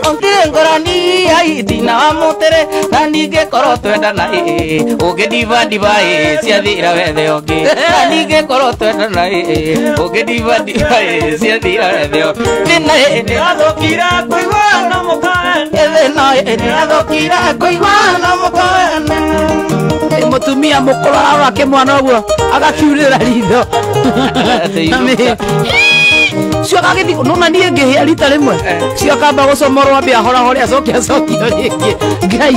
ũngirĩ ngorani aitina wa mũtĩrĩ na ningĩ korwo twendana ĩ ũngĩndibadiba ĩ ciathira wethe ũngĩ na ningĩ korwo twendana ĩ ũngĩndibadiba ĩ ciathira wethe ũngĩ thĩna nĩ athũkire kũigua no mũkane thĩna nĩ athũkire kũigua no mũkane mũtumia mũkũrũ arora kĩmwana ũguo agakiurĩra ritho cio agagĩthiĩ nona niĩ ngĩhĩa rita rĩmwe cio akamba gũcomorwo ambe ahorahore acoke acokio rĩngĩ ngai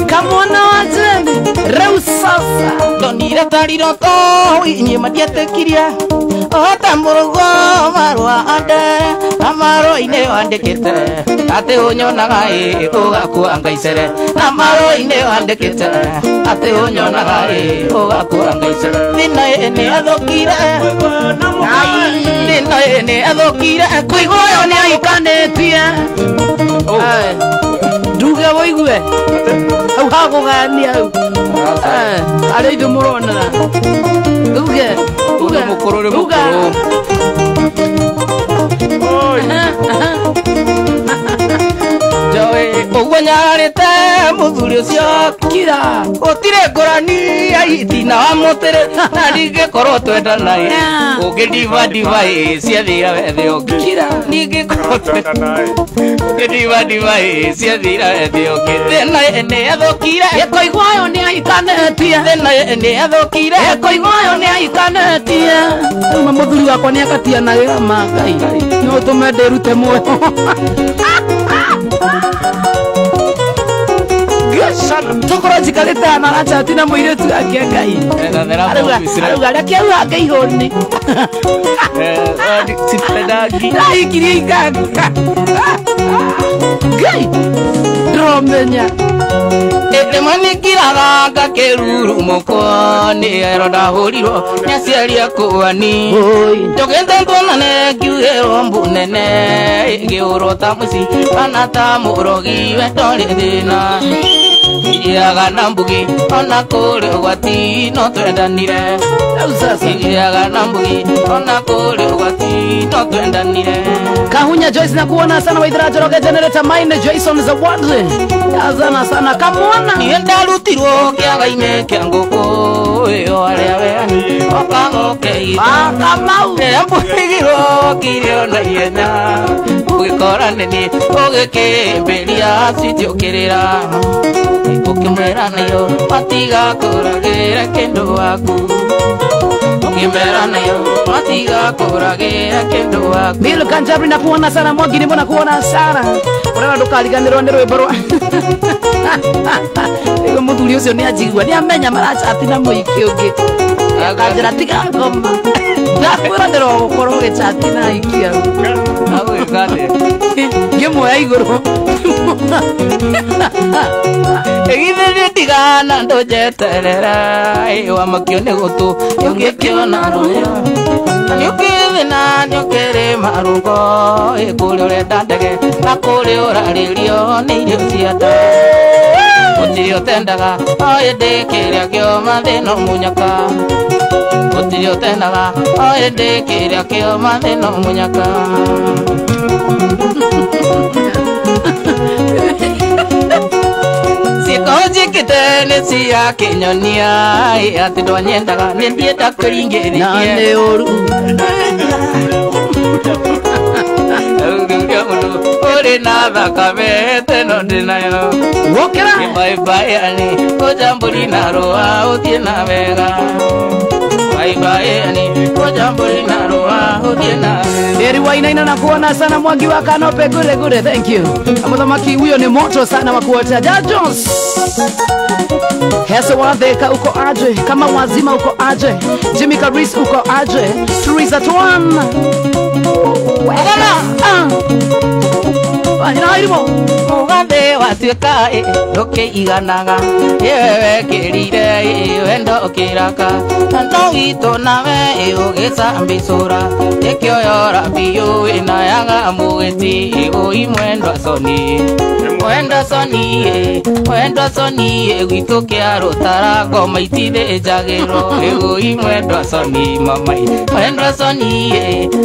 kamwana wa Jane rĩu sasa ndonire tariro to inyuĩ madietĩkirie ota mũrũgo marũa andere na marũa-inĩ wandĩkĩte atĩ ũnyonaga ĩ ũgakua ngaicere na marũa-inĩ wandĩkĩte atĩ ũnyonaga ĩ ũgakua ngaicere thĩna nĩ athũkire thĩna nĩ athũkire kũigua ũyũ nĩ aikanĩtie nduge wũigue hau hagũgania hau arĩa ithuĩ mũronana uge uge mũkũrũ nĩ mũkũrũ Joe ũguo Anyarĩte mũthuri ũcio kira gũtirĩ ngũrani ahiti na wa mũtĩrĩ na ndingĩkorwo twendanaĩ ũngĩndivadiva ciathira wethe ũngĩ kira ndingĩkorwo ũngĩndivadiva ciathira wethe ũngĩ thĩna nĩ athũkire ĩkoigwayo nĩ ahikanĩtie thĩna nĩ athũkire ĩkoigwayo nĩ ahikanĩtie rĩu mũthuri wakwa nĩ akatianagĩra ma Ngai no ũtũme ndĩrute muoyo. Tukorwo njikarĩte na arachati na mũirĩtu wake Ngai arauga reke au hange ihũni ndahikirie ikanga Ngai ndĩromenya rĩmwe nĩngiraga ngakĩrurumũkwo nĩ ero ndahũrirwo nĩ aciari akwa ni njũkĩte tuonane ngiugĩrwo mbu nene ngĩũrwo ta mũci kana ta mũrogi we ndorĩ thĩna iriaga na mbugi ona kũrĩ ũgwati no twendanire iriaga na mbugi ona kũrĩ ũgwati no twendanire. Kahunya Joyce na kuona sana Waithera Njoroge generator mine Jason Zawadi azana sana kamwana niĩ ndarutirwo kĩaga-inĩ kĩa ngũkũ ĩyo arĩa weani okagokeitha Kamau mbũrigirwo kirio na ihenya ũgĩkora nĩ ũgĩkĩmbĩria citiũkĩrĩra ũkĩmwĩra nayo matigakũragĩre kĩndũ waku ũkĩmera nayo matigakũragĩre kĩndũ waku. Bill Kanjabri na kuona sana Mwangi ni mbona kuona sana urera ndukariganirwo nĩ rwĩmbo rwa rĩu mũthuri ũcio nĩ anjigua nĩ amenya marachati na mũiki ũngĩ akanjĩra tiga ngoma ndakwĩra ndĩrogũkorwo ũgĩchati na aiki au ngĩmuoya igũrũ ĩgithĩrie ndigana ndũnjeterera wamakio nĩ gũtũ ũngĩkĩona rũhĩa nĩũkĩthĩna nĩũkĩrĩ marũngo kũrĩa ũrenda ndege na kũrĩa ũrarĩrio nĩ irio cia nda gũtirĩ ũtendaga o ĩndĩ kĩrĩa kĩoma thĩna mũnyaka gũtirĩ ũtendaga o ĩndĩ kĩrĩa kĩoma thĩna mũnyaka. Ciĩko njĩkĩte nĩ cia kĩnyonia atĩ ndwanyendaga nĩ ndienda kwĩringĩrĩria na nĩ ũru ũrĩ na thakame teno ndĩ nayo wokĩra baibai kũnja mbũri na rũa ũthiĩ na wega baibai kũnja mbũri na rũa ũthiĩ na wega. Eri Wainaina na kuona sana Mwangi wa Kanope gure gure thank you. Muthamaki huyo ni moto sana wa kuota. Jones Hesa Wadheka uko aje, kama wazima uko aje, Jimmy Karis uko aje, Teresa Tuan Wala Mugathe watuĩka ndũkĩiganaga ĩwe wekĩrire wendo ũkĩraka na no witũ nawe ũgĩcambicũra ĩkĩoyora biũ ĩnayaga mũgĩti ĩũi mwendwa soni mwendwa soni mwendwa soni gwitũ kĩa rũtara ngoma itithĩnjagĩrwo ĩũi mwendwa soni mamai mwendwa soni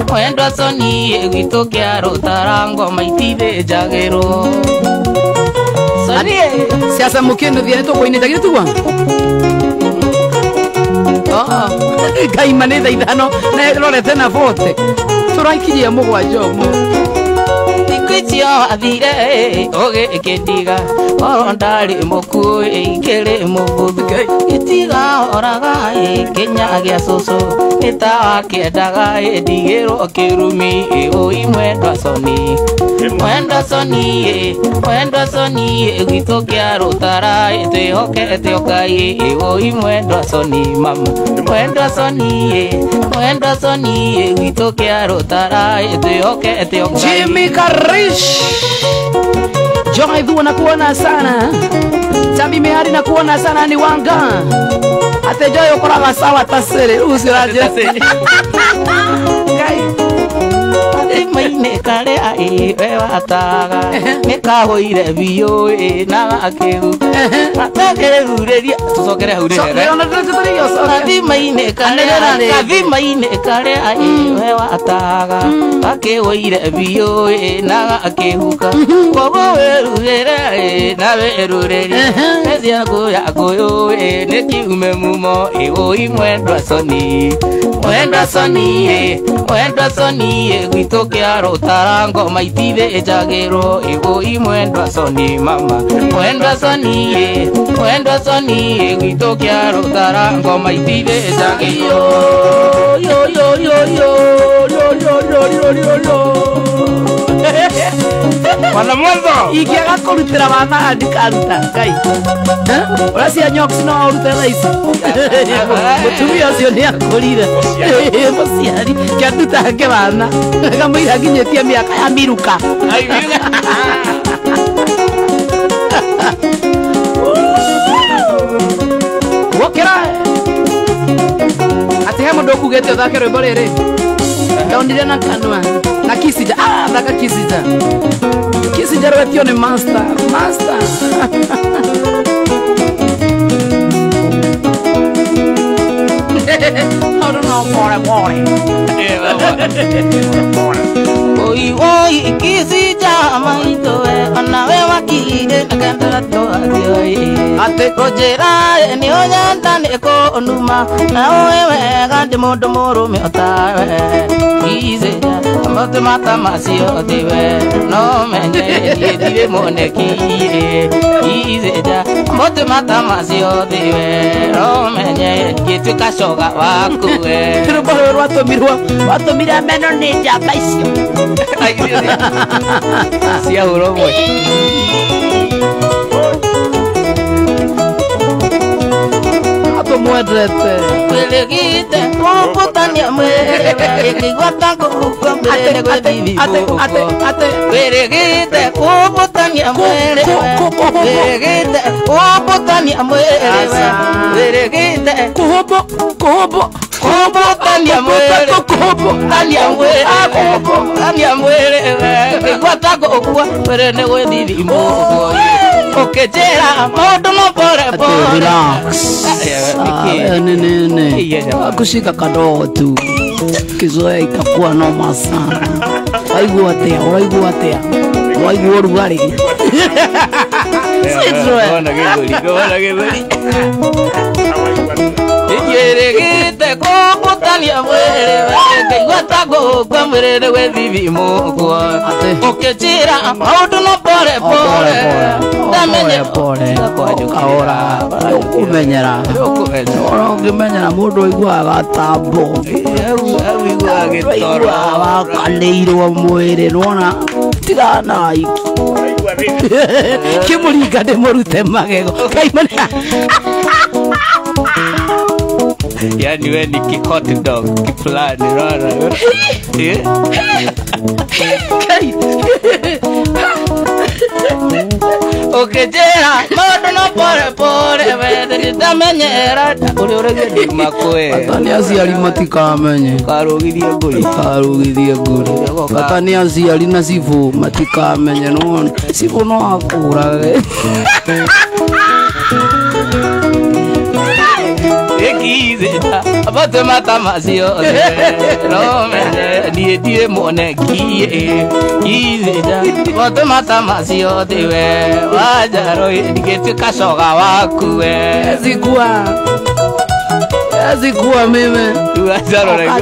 mwendwa soni gwitũ kĩa rũtara ngoma itithĩnjagĩrwo. Siasa mukendo thia nĩtũkũinĩte githĩ tiguo? Ngai ma nĩ thaa ithano na ĩrorete na 40 tũraikinyia mũgwanja ũmũthĩ. Thikũ icio athire ũgĩkĩndiga oro ndarĩ mũkuũ ingĩrĩ mũbuthu gĩtiga oraga kĩnya gĩa cũcũ nĩ ta wakĩendaga ndigĩrwo kĩrumi ĩũi mwendwa soni mwendwa soni mwendwa soni gwitũ kĩa rũtara twĩhokete Ngai ĩũi mwendwa soni mama mwendwa soni mwendwa soni gwitũ kĩa rũtara twĩhokete Ngai. Jimmy Karish Joy Dhua na kuona sana Tambi Mehari na kuona sana ni wanga Ate Joy ukoraga sawa tasere ucio ranjĩra Ngai Gathima-inĩ karĩa we wataga nĩkahũire biũ na gakĩhuka gatakĩrurĩria tũcokere hau gathima-inĩ karĩa we wataga gakĩhũire biũ na gakĩhuka koguo wĩrugĩre na wĩrurĩrie ciaku yakũyũ nĩkiume mumo ĩgũi mwendwa soni mwendwa soni gwitũ kĩa rũtara ngoma itithĩnjagĩrwo ĩgũi mwendwa soni mama mwendwa soni gwitũ kĩa rũtara ngoma itithĩnjagĩrwo yo yo yo yo yo yo yo yo yo Mwana mwanzo ingĩaga kũrutĩra wana ndikaruta Ngai ũrĩa cia nyox no ũrute thaa ici mũtumia ũcio nĩ akũrire mũciari kĩandutange wana kamũira nginyĩtie mĩaka ya miruka wokĩra atĩ he mũndũ ũkugĩte ũthake rwĩmbo rĩrĩ ndonire na kanua na Kisija thaka Kisija Kisija rwetio ni master master I don't know pore pore Oi oi Kisija maito ona we wakire nakendera twathio ate kujira ni onyanda ni ko numa na oe wega ndi mundu murume otawe Kisija mote mata macio tiwe no menye ndirĩ moneki Kisija mote mata macio tiwe no menye ngĩtuĩka coga waku we rwĩmbo rũrũ rwatũmirwo watũmire meno nĩ njamba icio ciahũrwo mwe Mwendete wĩrĩgĩte kũmbũtania mwĩrĩ ĩkĩigua ta ngũkua mwĩrĩ gwĩthithibũkwo wĩrĩgĩte kũmbũtania mwĩrĩ wĩrĩgĩte kũmbũtania mwĩrĩ wĩrĩgĩte kũhũmbũ kũhũmbũ kũmbũtania mwĩrĩ kũmbũtania mwĩrĩ kũmbũtania mwĩrĩ ĩkĩigua ta ngũkua mwĩrĩ nĩ gwĩthithibũkwo ũkĩnjĩra maũndũ no pore pore relax nene kushika kadogo tu kizoea itakuwa noma sana. Waigua atia uraigua atia waigua rugarĩ Njĩrĩgĩte kũmbũtania mwĩrĩ ngaigua ta ngũkua mwĩrĩ nĩ gwĩthithimũkwo ũkĩnjĩra maũndũ no pore pore ndamenye pore kahora ũkũmenyera ora ũngĩmenyera mũndũ aiguaga gatambo aiguaga wakanĩirwo mwĩrĩ nĩwona tigana na aiki kĩmũringa ndĩmũrute magego Yani we ni ki hot dog kifulani rara Ukijera maũndũ no pore pore we ndamenyera ũrĩa ũragia nduma kwe bata nĩ aciari matikamenye karũgithie ngũri karũgithie ngũri bata nĩ aciari na cibũ matikamenye nĩwona cibũ no akũrage Kisija abote mata macio no menye niĩ ndirĩ moneki Kisija abote mata macio tiwe wanjaro ndingĩtuĩka coga waku we ezikua mimi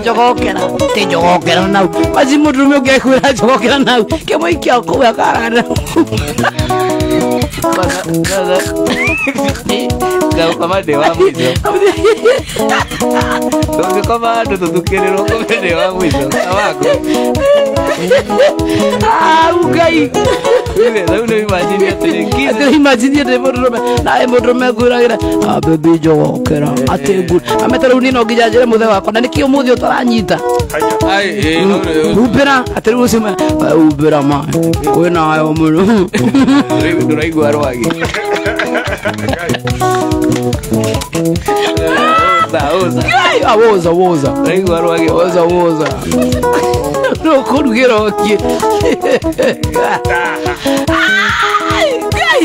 njogokera ti njogokera nau waci mũndũrũme ũngĩkwĩra njogokera nau kĩmũikia kũu akarara Kama ndĩ wa mũico tũngĩkoma andũ tũthukĩrĩrwo kũme ndĩ wa mũico waku Ngai rĩu nĩ imagine atĩrĩ atĩ imagine atĩ mũndũrũme nawe mũndũrũme ngwĩragĩra baby njogokera atĩ ngũ amete rĩu niĩ no nginya njĩre mũthe wakwa na nĩkĩo ũmũthĩ ũtaranyita humbĩra atĩ rĩu ũcio humbĩra ma kwĩnayo mũno ndũraigua rwagĩ Woza, woza. Woza, woza. Woza, woza. Woza, woza. No kũrugĩra ũkĩ. Ngai.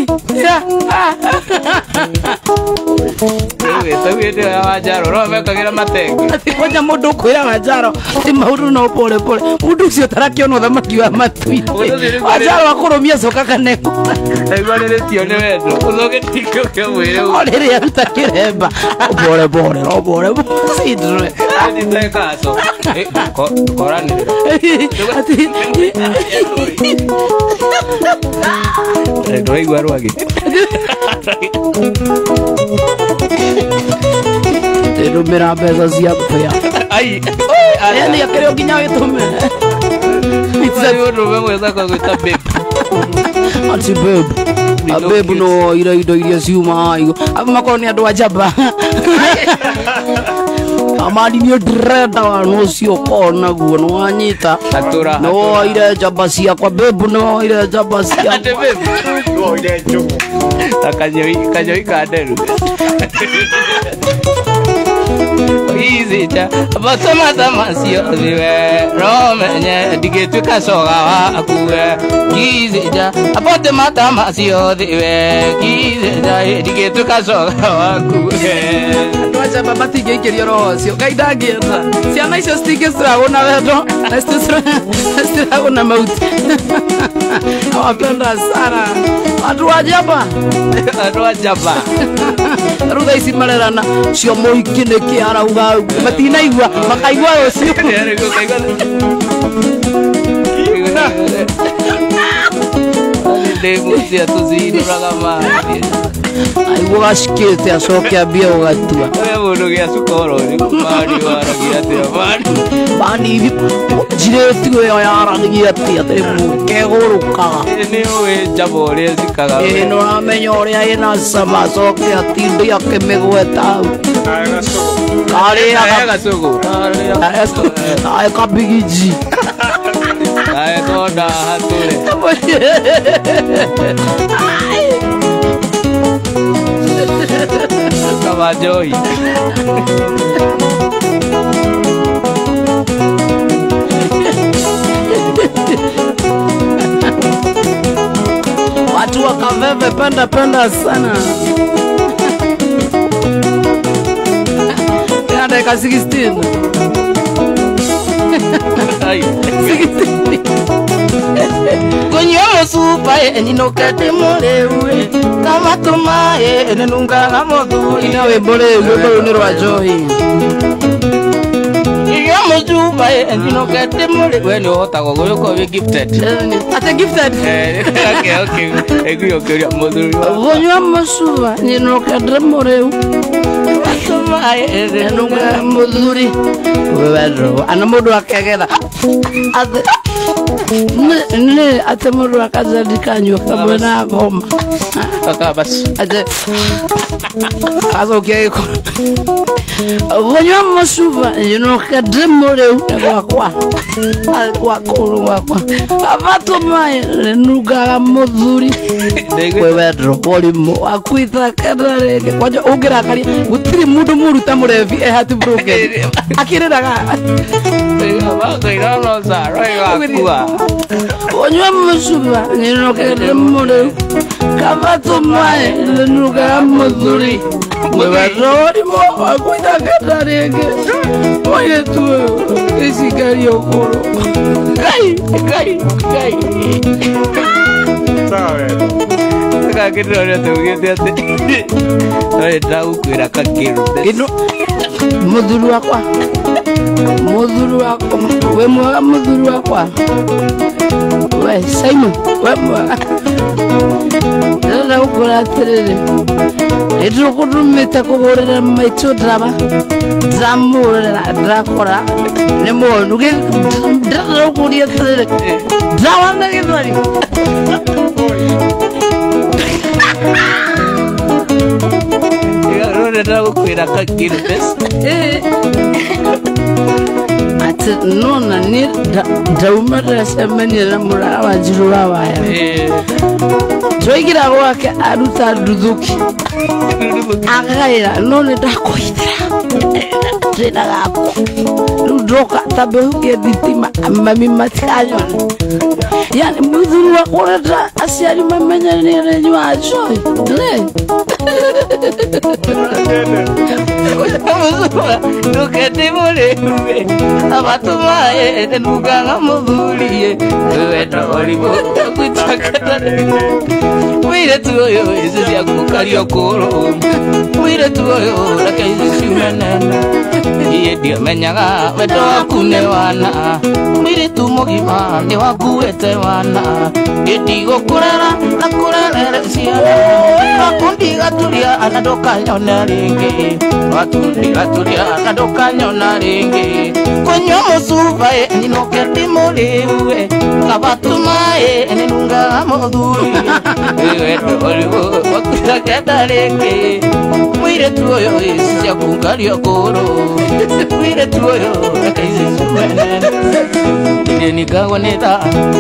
Wanjaro matenge. Ati kwanja mundu ukwira Wanjaro ti maundu no pole pole mundu ucio tarakiona uthamaki wa matui Wanjaro akurumia coka kaneko aiguanĩrĩtio nĩ wendo ũcoke ningĩ ũkĩmwĩre o rĩrĩa aruta kĩremba pole pole no pole pole koranĩrĩra ndũraigua rwagĩ ndũmĩra mbeca cia mbĩa ai yani akĩrĩ o nginya wĩtũme mũndũ ũmwe mwĩthaka gwĩta babe ati babe babe no ira indo iria ciuma igo makorwo nĩ andũ a njamba amani nĩ ndĩrenda wanu ũcio ũkorwo naguo nĩ wanyita nĩ woire njamba ciakwa babe nĩ woire njamba ciakwa ati babe nĩ woire njugu ta kanyoi ka nderu izicha batoma macio thiwe romenye ndigĩtuĩka coga wakuwe kizicha abote mata macio thiwe kizicha ndigĩtuĩka coga wakuwe andũ a njamba matingĩikĩrio roho ũcio Ngai ndangĩenda ciana icio citingĩcuragwo na wendo na citiragwo na mauti nawapenda sana andũ a njamba andũ a njamba rĩu thaa ici marerana cio mũhiki nĩkĩ arauga matinaigua makaigua rũciũ ndĩmucia tũcinũraga maĩ aigua gacikĩte acoke ambie gũgatua ũrĩa mũndũ gĩa cukoro mani waragia atĩa mani mani njirĩti ĩyo yaragia atĩa atĩ kegũrũkaga nĩ ũĩ njamba ũrĩa ĩcikaga ĩĩ nĩ ũramenya ũrĩa ĩna cama acoke atinde akĩmĩgweta hau karĩaga gacũgũ kaĩ kabigiji kaĩ thonda hatũre kama njohi Watu wa Kaveve penda penda sana. Tena dakika 16. Ai. 16. Kũnyua mũcuba nyinũkete mũrĩu kama tũmaĩ nĩnungaga mũthuri Ina wimbo rĩu rwimbo rũu nĩ rwa njohi. Iria mũcuba nyinũkete mũrĩu we nĩ ũhotagwo gũgĩkorwo wĩ gifted Ate gifted. Okay okay ĩguo ũkĩũria mũthuri wa Kũnyua mũcuba nyinũkete mũrĩu tũmaĩ nĩnungaga mũthuri wendo ana mũndũ akegetha ate nĩ ate mũndũ akazandika nyua kamwe na ngoma basi ate acokia gĩko kũnyua mũcuba nyinũkete mũrĩu gwakwa gwakwa gwakwa abatũ maĩ nĩnungaga mũthuri kwĩ wendo mũrimũ wakuithakana rĩngĩ kwanja ũngĩrakaria gũtirĩ mũndũ mũru ta mũrebi e heartbroken akĩrĩraga kũnyua mũcuba nyinũkete mũrĩu kabatũ maĩ nĩnungaga mũthuri kwĩ wendo mũrimũ wakuithakana rĩngĩ mũirĩtu ũyũ ĩcingaria ũkũrũ Ngai Ngai Ngai sawa wendo gakĩndĩroria tũugĩte atĩ no nĩndagũkwĩra kakĩrũ Ino mũthuri wakwa mũthuri wakwa we mwega mũthuri wakwa we Simon we mwega ndĩrenda gũkwĩra atĩrĩrĩ nĩtũkũndũmĩte kũgũrĩra maitũ ndawa ndĩramũgũrĩra ndĩrakora nĩ mũonu ndĩrenda gũkũria atĩrĩrĩ ndawa nĩ gĩtheri ndĩragũkwĩra kakĩrũ ati nona ni ndauma ndacemania na mũrara wa Njirũ wa waya twaingĩra gwake aruta nduthũki agaĩra no nĩ ndakũhithĩra Ndĩna gakwa rĩu ndoka tambe hukie thitima mami matikanyona yani mũthuri wakwa ũrenda aciari mamenye nĩ nĩnyuaga njohi. Ndũkende mũrĩwe abatumae ndugaga mũthurie wendo ũrimũ mũirĩtu ũyũ ici ciaku kario kũrũ mũirĩtu ũyũ reke ici ciume nene niĩ ndiamenyaga wendo waku nĩ wana mũirĩtu mũgima nĩ wakuĩte wana ndigũkũrera na kũrerere ciana wakundigaturia na ndũkanyona rĩngĩ watundigaturia na ndũkanyona rĩngĩ kũnyua mũcuba nyinũke ndĩmũrĩue kabatumaĩ nĩnungaga mũthuri wendo ũrĩũ wakuthakenda rĩngĩ mũirĩtu ũyũ ici ciaku ngario kũrũ mũirĩtu ũyũ reke ici ciume nene nĩningagwo nĩ tha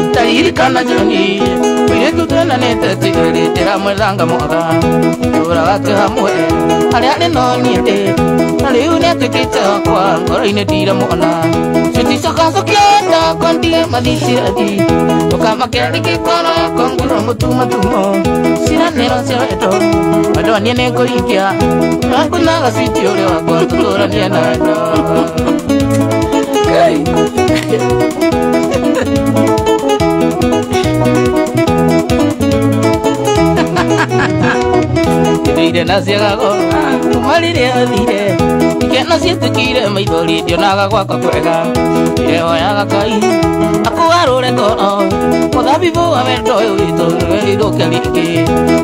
ndaririkana Joni mũirĩtu twendanĩte tigĩrĩ ndĩramwethanga mwaka tũraga twĩ hamwe harĩa arĩ no niĩ ndĩ na rĩu nĩatuĩkĩte wakwa ngoro-inĩ ndiramwona citicokacokienda kwandige mathicirathi ndũkamakeri kĩkoro kongurwo mũtumatumo ciranĩro cia wendo wendo niĩ nĩngũikia wakunaga citi ũrĩa wakwa tũtũranie na wendo. Ngai. Ndire na ciagago kuma rĩrĩa athire ikeno ciĩtĩkire maithori ndionaga gwakwa kwega ndĩrehoyaga Ngai akũgarũre ngoro mũthabibũ wa wendo ũyũ witũ nĩwerirũke rĩngĩ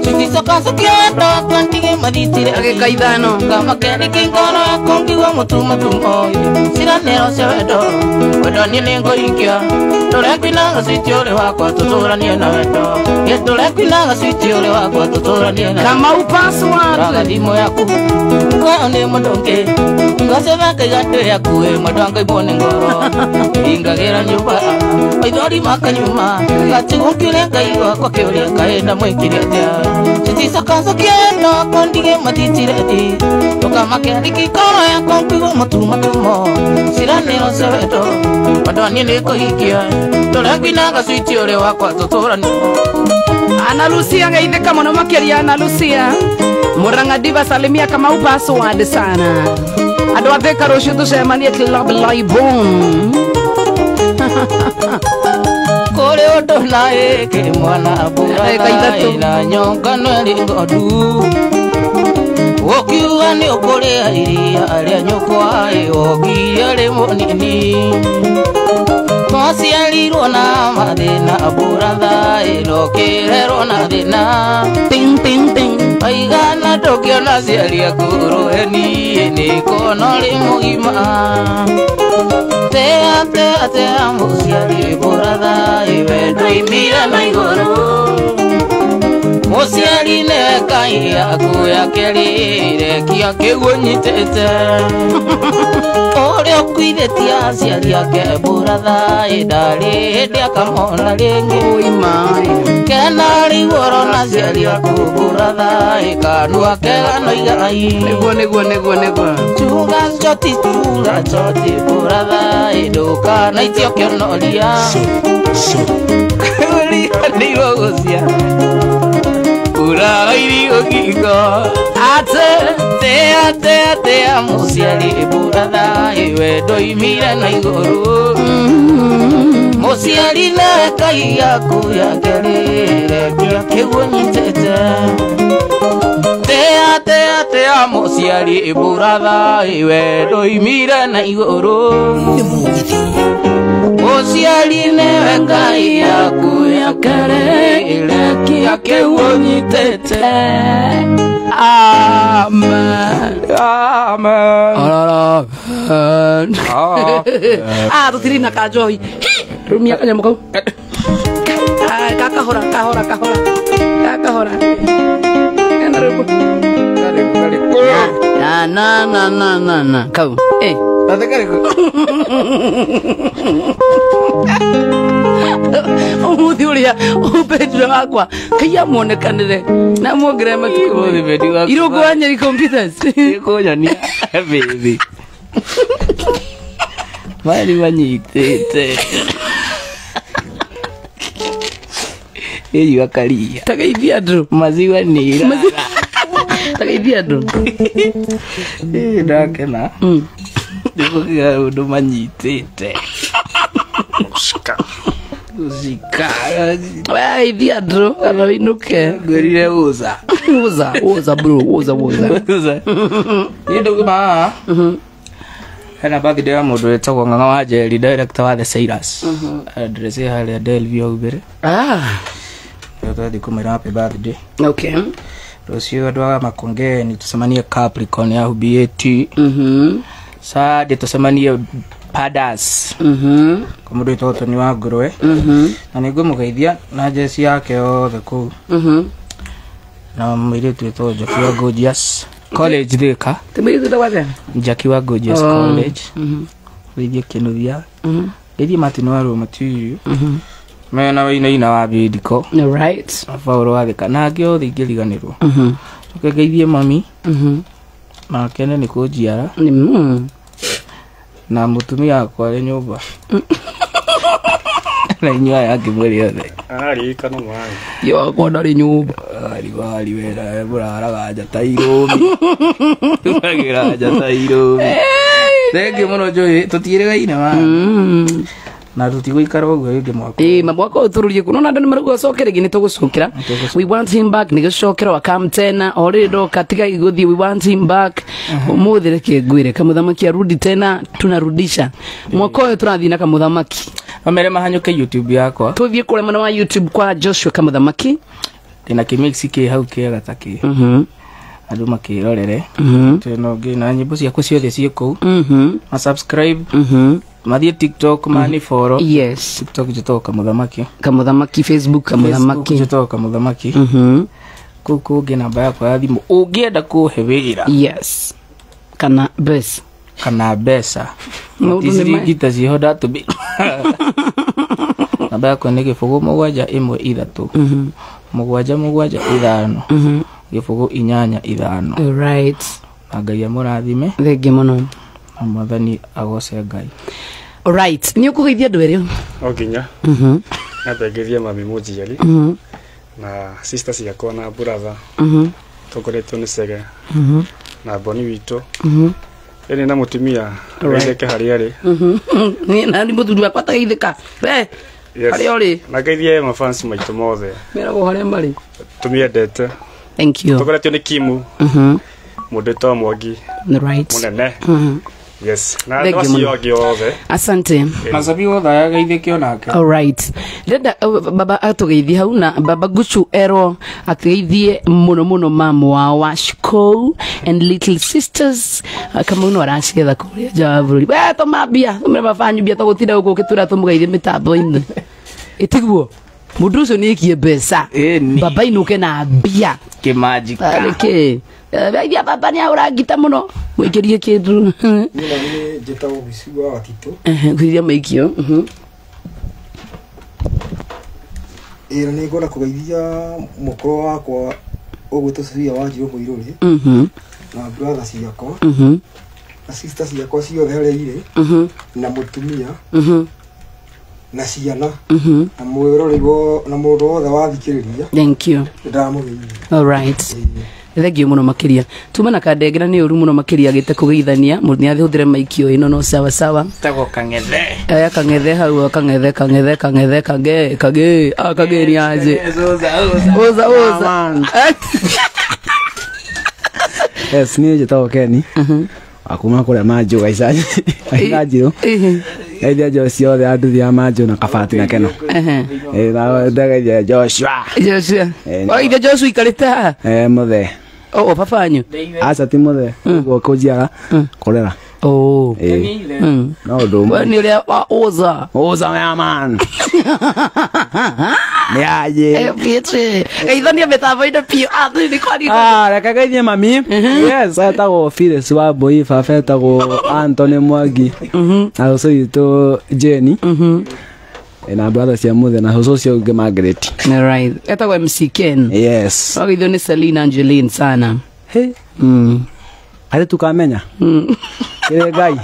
citicokacokia wendo wakwa ndige mathitire Ndagĩka ithano. ngamakeri kĩngoro yakwa ngigua mũtumatumo ciranĩro cia wendo wendo niĩ nĩngũikia ndũrekwinaga citi ũrĩ wakwa tũtũranie na wendo ndũrekwinaga citi ũrĩ wakwa tũtũranie na Kamau password. Raga thimũ yaku ngoro nĩ mũndũ ũngĩ ngacethaka igatũ yaku ĩ mwendwa ngaimwo nĩ ngoro ingagĩra nyũmba maithori makanyuma gatigwo ngĩũria Ngai wakwa kĩũria kaĩ ndamwĩkire atĩa citicokacokia wendo wakwa ndige mathitire thi ndũkamakeri kĩkoro yakwa ngĩigua mũtumatumo ciranĩro cia wendo wendo niĩ nĩngũhingia ndũrekwinaga cwiti ũrĩ wakwa tũtũranie. Ana Lucia ngeithĩka mũno makĩria. Ana Lucia Murang'a Diva salimia Kamau password sana. Andũ a Thika rũciũ tũcemanie Club Laibon. Kũrĩ ũndũ na ĩkĩ mwana Ndagĩka ithatũ. na nyongano ĩrĩ ng'ondu ũkiuga nĩ ũkũrĩa iria rĩa nyũkwa ĩ wongire rĩ mũnini twaciarirwo na mathĩna mbũratha ĩ no kĩrerwo na thĩna Ting ting ting. waigana ndũngĩona aciari aku rũheni nĩ kono rĩ mũgima tea tea tea mũciari mbũratha ĩ wendo imire na igũrũ mũciari nĩwe Ngai yaku ya kerĩ rekia kĩu ũnyitĩte ũrĩa ũkuithĩtie aciari ake mbũratha ĩ ndarĩ hĩndĩ akamona rĩngĩ Oi mai. kena rĩu ũrona aciari aku mbũratha ĩ kanua kega no igai Nĩguo nĩguo nĩguo nĩguo. Chunga choti chunga choti mbũratha ĩ ndũkanaitio kĩonoria ũriganĩirwo gũciara uraga irigo ngingo Ate. tea tea tea mũciari mbũratha ĩ wendo imire na igũrũ mũciari nĩwe Ngai yaku ya kerĩ rekia kĩu ũnyitĩte tea tea tea mũciari mbũratha ĩ wendo imire na igũrũ mũciari nĩwe Ngai yaku ya kerĩ rekia kĩu ũnyitĩte. Amen. Amen. Amen. Ah, tũtirĩ na kanjohi. Rumia kanyamũ kau. Ah, kakahora kahora kahora. Kakahora. Ena rwĩmbo. Na na na na na na. Kau. Eh. Umuthi ũrĩa ũmbendire wakwa kai amuonekanĩre na muongerere matukũ Ũmũthĩ bendi wakwa. Irũngũ wa Nyeri Computers. Nĩkũnyonia baby. Mari manyitĩte. Ĩyua karia. Tageithia andũ. Maziwa nĩ iraga. Tageithia andũ. Ndakena. Ndĩkũgĩa ũndũ manyitĩte. Gũcika. Geithia andũ kana wĩinũke. Ngwĩrire ũca. Woza, woza bro, woza woza. Niĩ ndauga haha. Hena birthday ya mũndũ wĩtagwo Ng'ang'a wa Njeri, director wa The Sailors. Address ĩ harĩa Delview hau mbere. Nĩo twathiĩ kũmwĩra happy birthday. Okay. Rũciũ andũ a Makongeni tũcemanie Capricorn ya BAT. Saturday tũcemanie Padas. Kwa mũndũ wĩtagwo Tony wa Ngũrwe. Na nĩngũmũgeithia na jeci yake yothe kũu. Na mũirĩtu wĩtagwo Jackie wa Gorgeous College Thika. Ti mũirĩtu wĩtagwo atĩa? Jackie wa Gorgeous College. Geithie Kĩnuthia. Geithie Martin wa Rũma Tiyu. Mena wainaina wa Bindiko. All right. Na Paul wa Thika. Na angĩ othe ingĩriganĩrwo. Coke ngeithie mami. Na kene nĩ kũnjiara. Na mũtumia wakwa arĩ nyũmba. Na inyuĩ aya angĩ mwĩrĩ othe. Araririkana mwana. Yo wakwa ndarĩ nyũmba. Ari wera mũraraga njata irũmi. Tũragĩra njata irũmi. Thengiũ mũno Njũĩ, tũtiĩrĩgaine ma. Na tũtigũikara ũguo rĩngĩ mwaka. Mwaka ũyũ tũrũrie kuo. Nona andũ nĩ marauga ũcoke rĩngĩ nĩ tũgũcokera. We want him back, nĩ gũcokera wakam tena. O rĩrĩ ndoka tigai gũthiĩ, we want him back. Ũmũthĩ reke ngwĩre kamũthamaki arudi tena, tunarudisha. Mwaka ũyũ tũrathiĩ na kamũthamaki. Mamere mahanyũke YouTube yakwa. Tũthiĩ kũrĩa mwena wa YouTube kwa Joshua Kamũthamaki. Ndĩna kĩmix kĩ hau kĩega ta kĩ. Andũ makĩrorere. Twĩna ũngĩ na nyĩmbo ciakwa ciothe ciĩ kũu. Ma subscribe. Mathiĩ TikTok mani follow. Yes. TikTok njĩtagwo Kamũthamaki. Kamũthamaki, Facebook Kamũthamaki. Facebook njĩtagwo Kamũthamaki. Kũu kũngĩ namba yakwa ya thimũ ũngĩenda kũhe wĩra. Yes. Kana mbeca. Kana mbeca. Maũndũ nĩ Ciringi ta ciĩho ndatũmĩra. Namba yakwa nĩ 0 7 1 3. 7 7 5. 0 8 5. All right. Na Ngai amũrathime. Thengiũ mũno. Na Mwathani agoce Ngai. All right. Nĩ ũkũgeithia andũ erĩ? O nginya. Nyambe ngeithie mami mũnjiari. Na sister ciakwa na brother. Tũkoretwo nĩ Cege. Na Boni witũ. Ĩrĩ na mũtumia geithĩke harĩa arĩ. Niĩ na nĩ mũthuri wakwa tageithĩka. We harĩa ũrĩ? Na ngeithie mafans maitũ mothe. Meragwo harĩa marĩ. Tũmĩendete. Thank you. Tũkoretwo nĩ Kimu. Mũndũ wĩtagwo Mwangi. Right. Mũnene. Yes. Na andũ acio angĩ othe. Asante. Macabi wothe agageithĩke onake. All right. Ndĩrenda baba atũgeithie hau na baba Guchu erwo ateithie mũno mũno mamu wao wa Shiko and little sisters. Kamau no aracietha kũrĩa nja wa bũrũri. We tũma mbia, tũmĩre baba mbia tũgũtinda gũkũ ũgĩtwĩra tũmũgeithie mĩtambo-inĩ. Ĩtiguo. Mũndũ ũcio nĩ ekie mbeca. Baba inũke na mbia. Kĩmanjika. Nĩkĩ? Geithia baba nĩ ahũra ngita mũno. Mũikĩrie kĩndũ. Niĩ na niĩ njĩtagwo Gucu wa Watitũ. Geithia maikio. Ĩĩ na nĩ ngwenda kũgeithia mũkũrũ wakwa ũgwĩtwo Cecilia Wanjirũ Mũirũrĩ. Na brother ciakwa. Na sister ciakwa ciothe harĩa irĩ. Na mũtumia. Na ciana. Na mwĩroreri na mũndũ wothe wathikĩrĩria. Thank you. Ndamũgeithia. All right. Thengiũ mũno makĩria. Tuma na kandengera nĩ ũru mũno makĩria agĩte kũgeithania. Mũndũ nĩ athĩhũthĩre maikio ĩno no sawa sawa. Tagwo Kang'ethe. Aya Kang'ethe hau, Kang'ethe, Kang'ethe, Kang'ethe, Kang'e, Kang'e, Kang'e nĩ aje. Ũza, ũza. Yes, niĩ njĩtagwo Ken. Akuma kũrĩa Manjũ gaica. Aina Njirũ. Geithia Joshua othe a nduthi ya Manjũ na Kabati na Keno. Ndageithia Joshua. Joshua. Oithia Joshua ikarĩte haha? Mũthee. Oh, baba wanyu? Aca ti mũthee. Ũguo kũnjiara kũrera. Oh. No ũndũ ũmwe. We nĩ ũrĩa wa ũza. Ũza ya man. Nĩ aje. Geithania mĩtambo-inĩ biũ. Nĩ kwani. Reke geithie mami. Yes, etagwo Phyllis wa Mbui, baba etagwo Anthony Mwangi. Na cũcũ witũ Jane. Na brother cia mũthee na cũcũ ũcio ũngĩ Margaret. All right. Etagwo MC Ken. Yes. Wageithio nĩ Selina Angeline sana. Hey. Arĩ tukamenya. Kĩrĩ Ngai.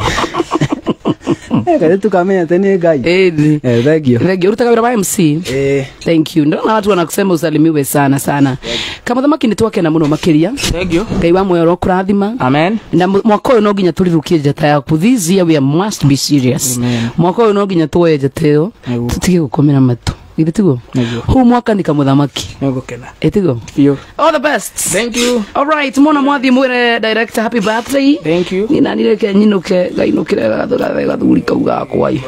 Kaĩ tukamenya atĩ nĩ Ngai. Ĩni. Eh, thank you. Thank you. Urutaga wĩra wa MC. Eh. Thank you. Ndona watu wanakusema usalimiwe sana sana. Kamũthamaki nĩ twakena mũno makĩria. Thank you. Ngai wa muoyo ũrokũrathima. Amen. Na mwaka ũyũ no nginya tũrirũkie njata yaku. This year we must be serious. Amen. Mwaka ũyũ no nginya tuoye njata ĩyo Nĩguo. tũtige gũkomera matũ. Githĩ tiguo? Nĩguo. Huu mwaka ni kamũthamaki. Nĩgũkena. Ĩtiguo? Biũ. All the best. Thank you. All right, mona mwathi mwĩre director happy birthday. Thank you. Ni nani reke nyinũke ngainũkĩre gathuri kau gakwa ĩ.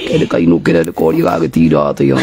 Kende kainũkĩre ndĩkorie gagĩtinda atĩa.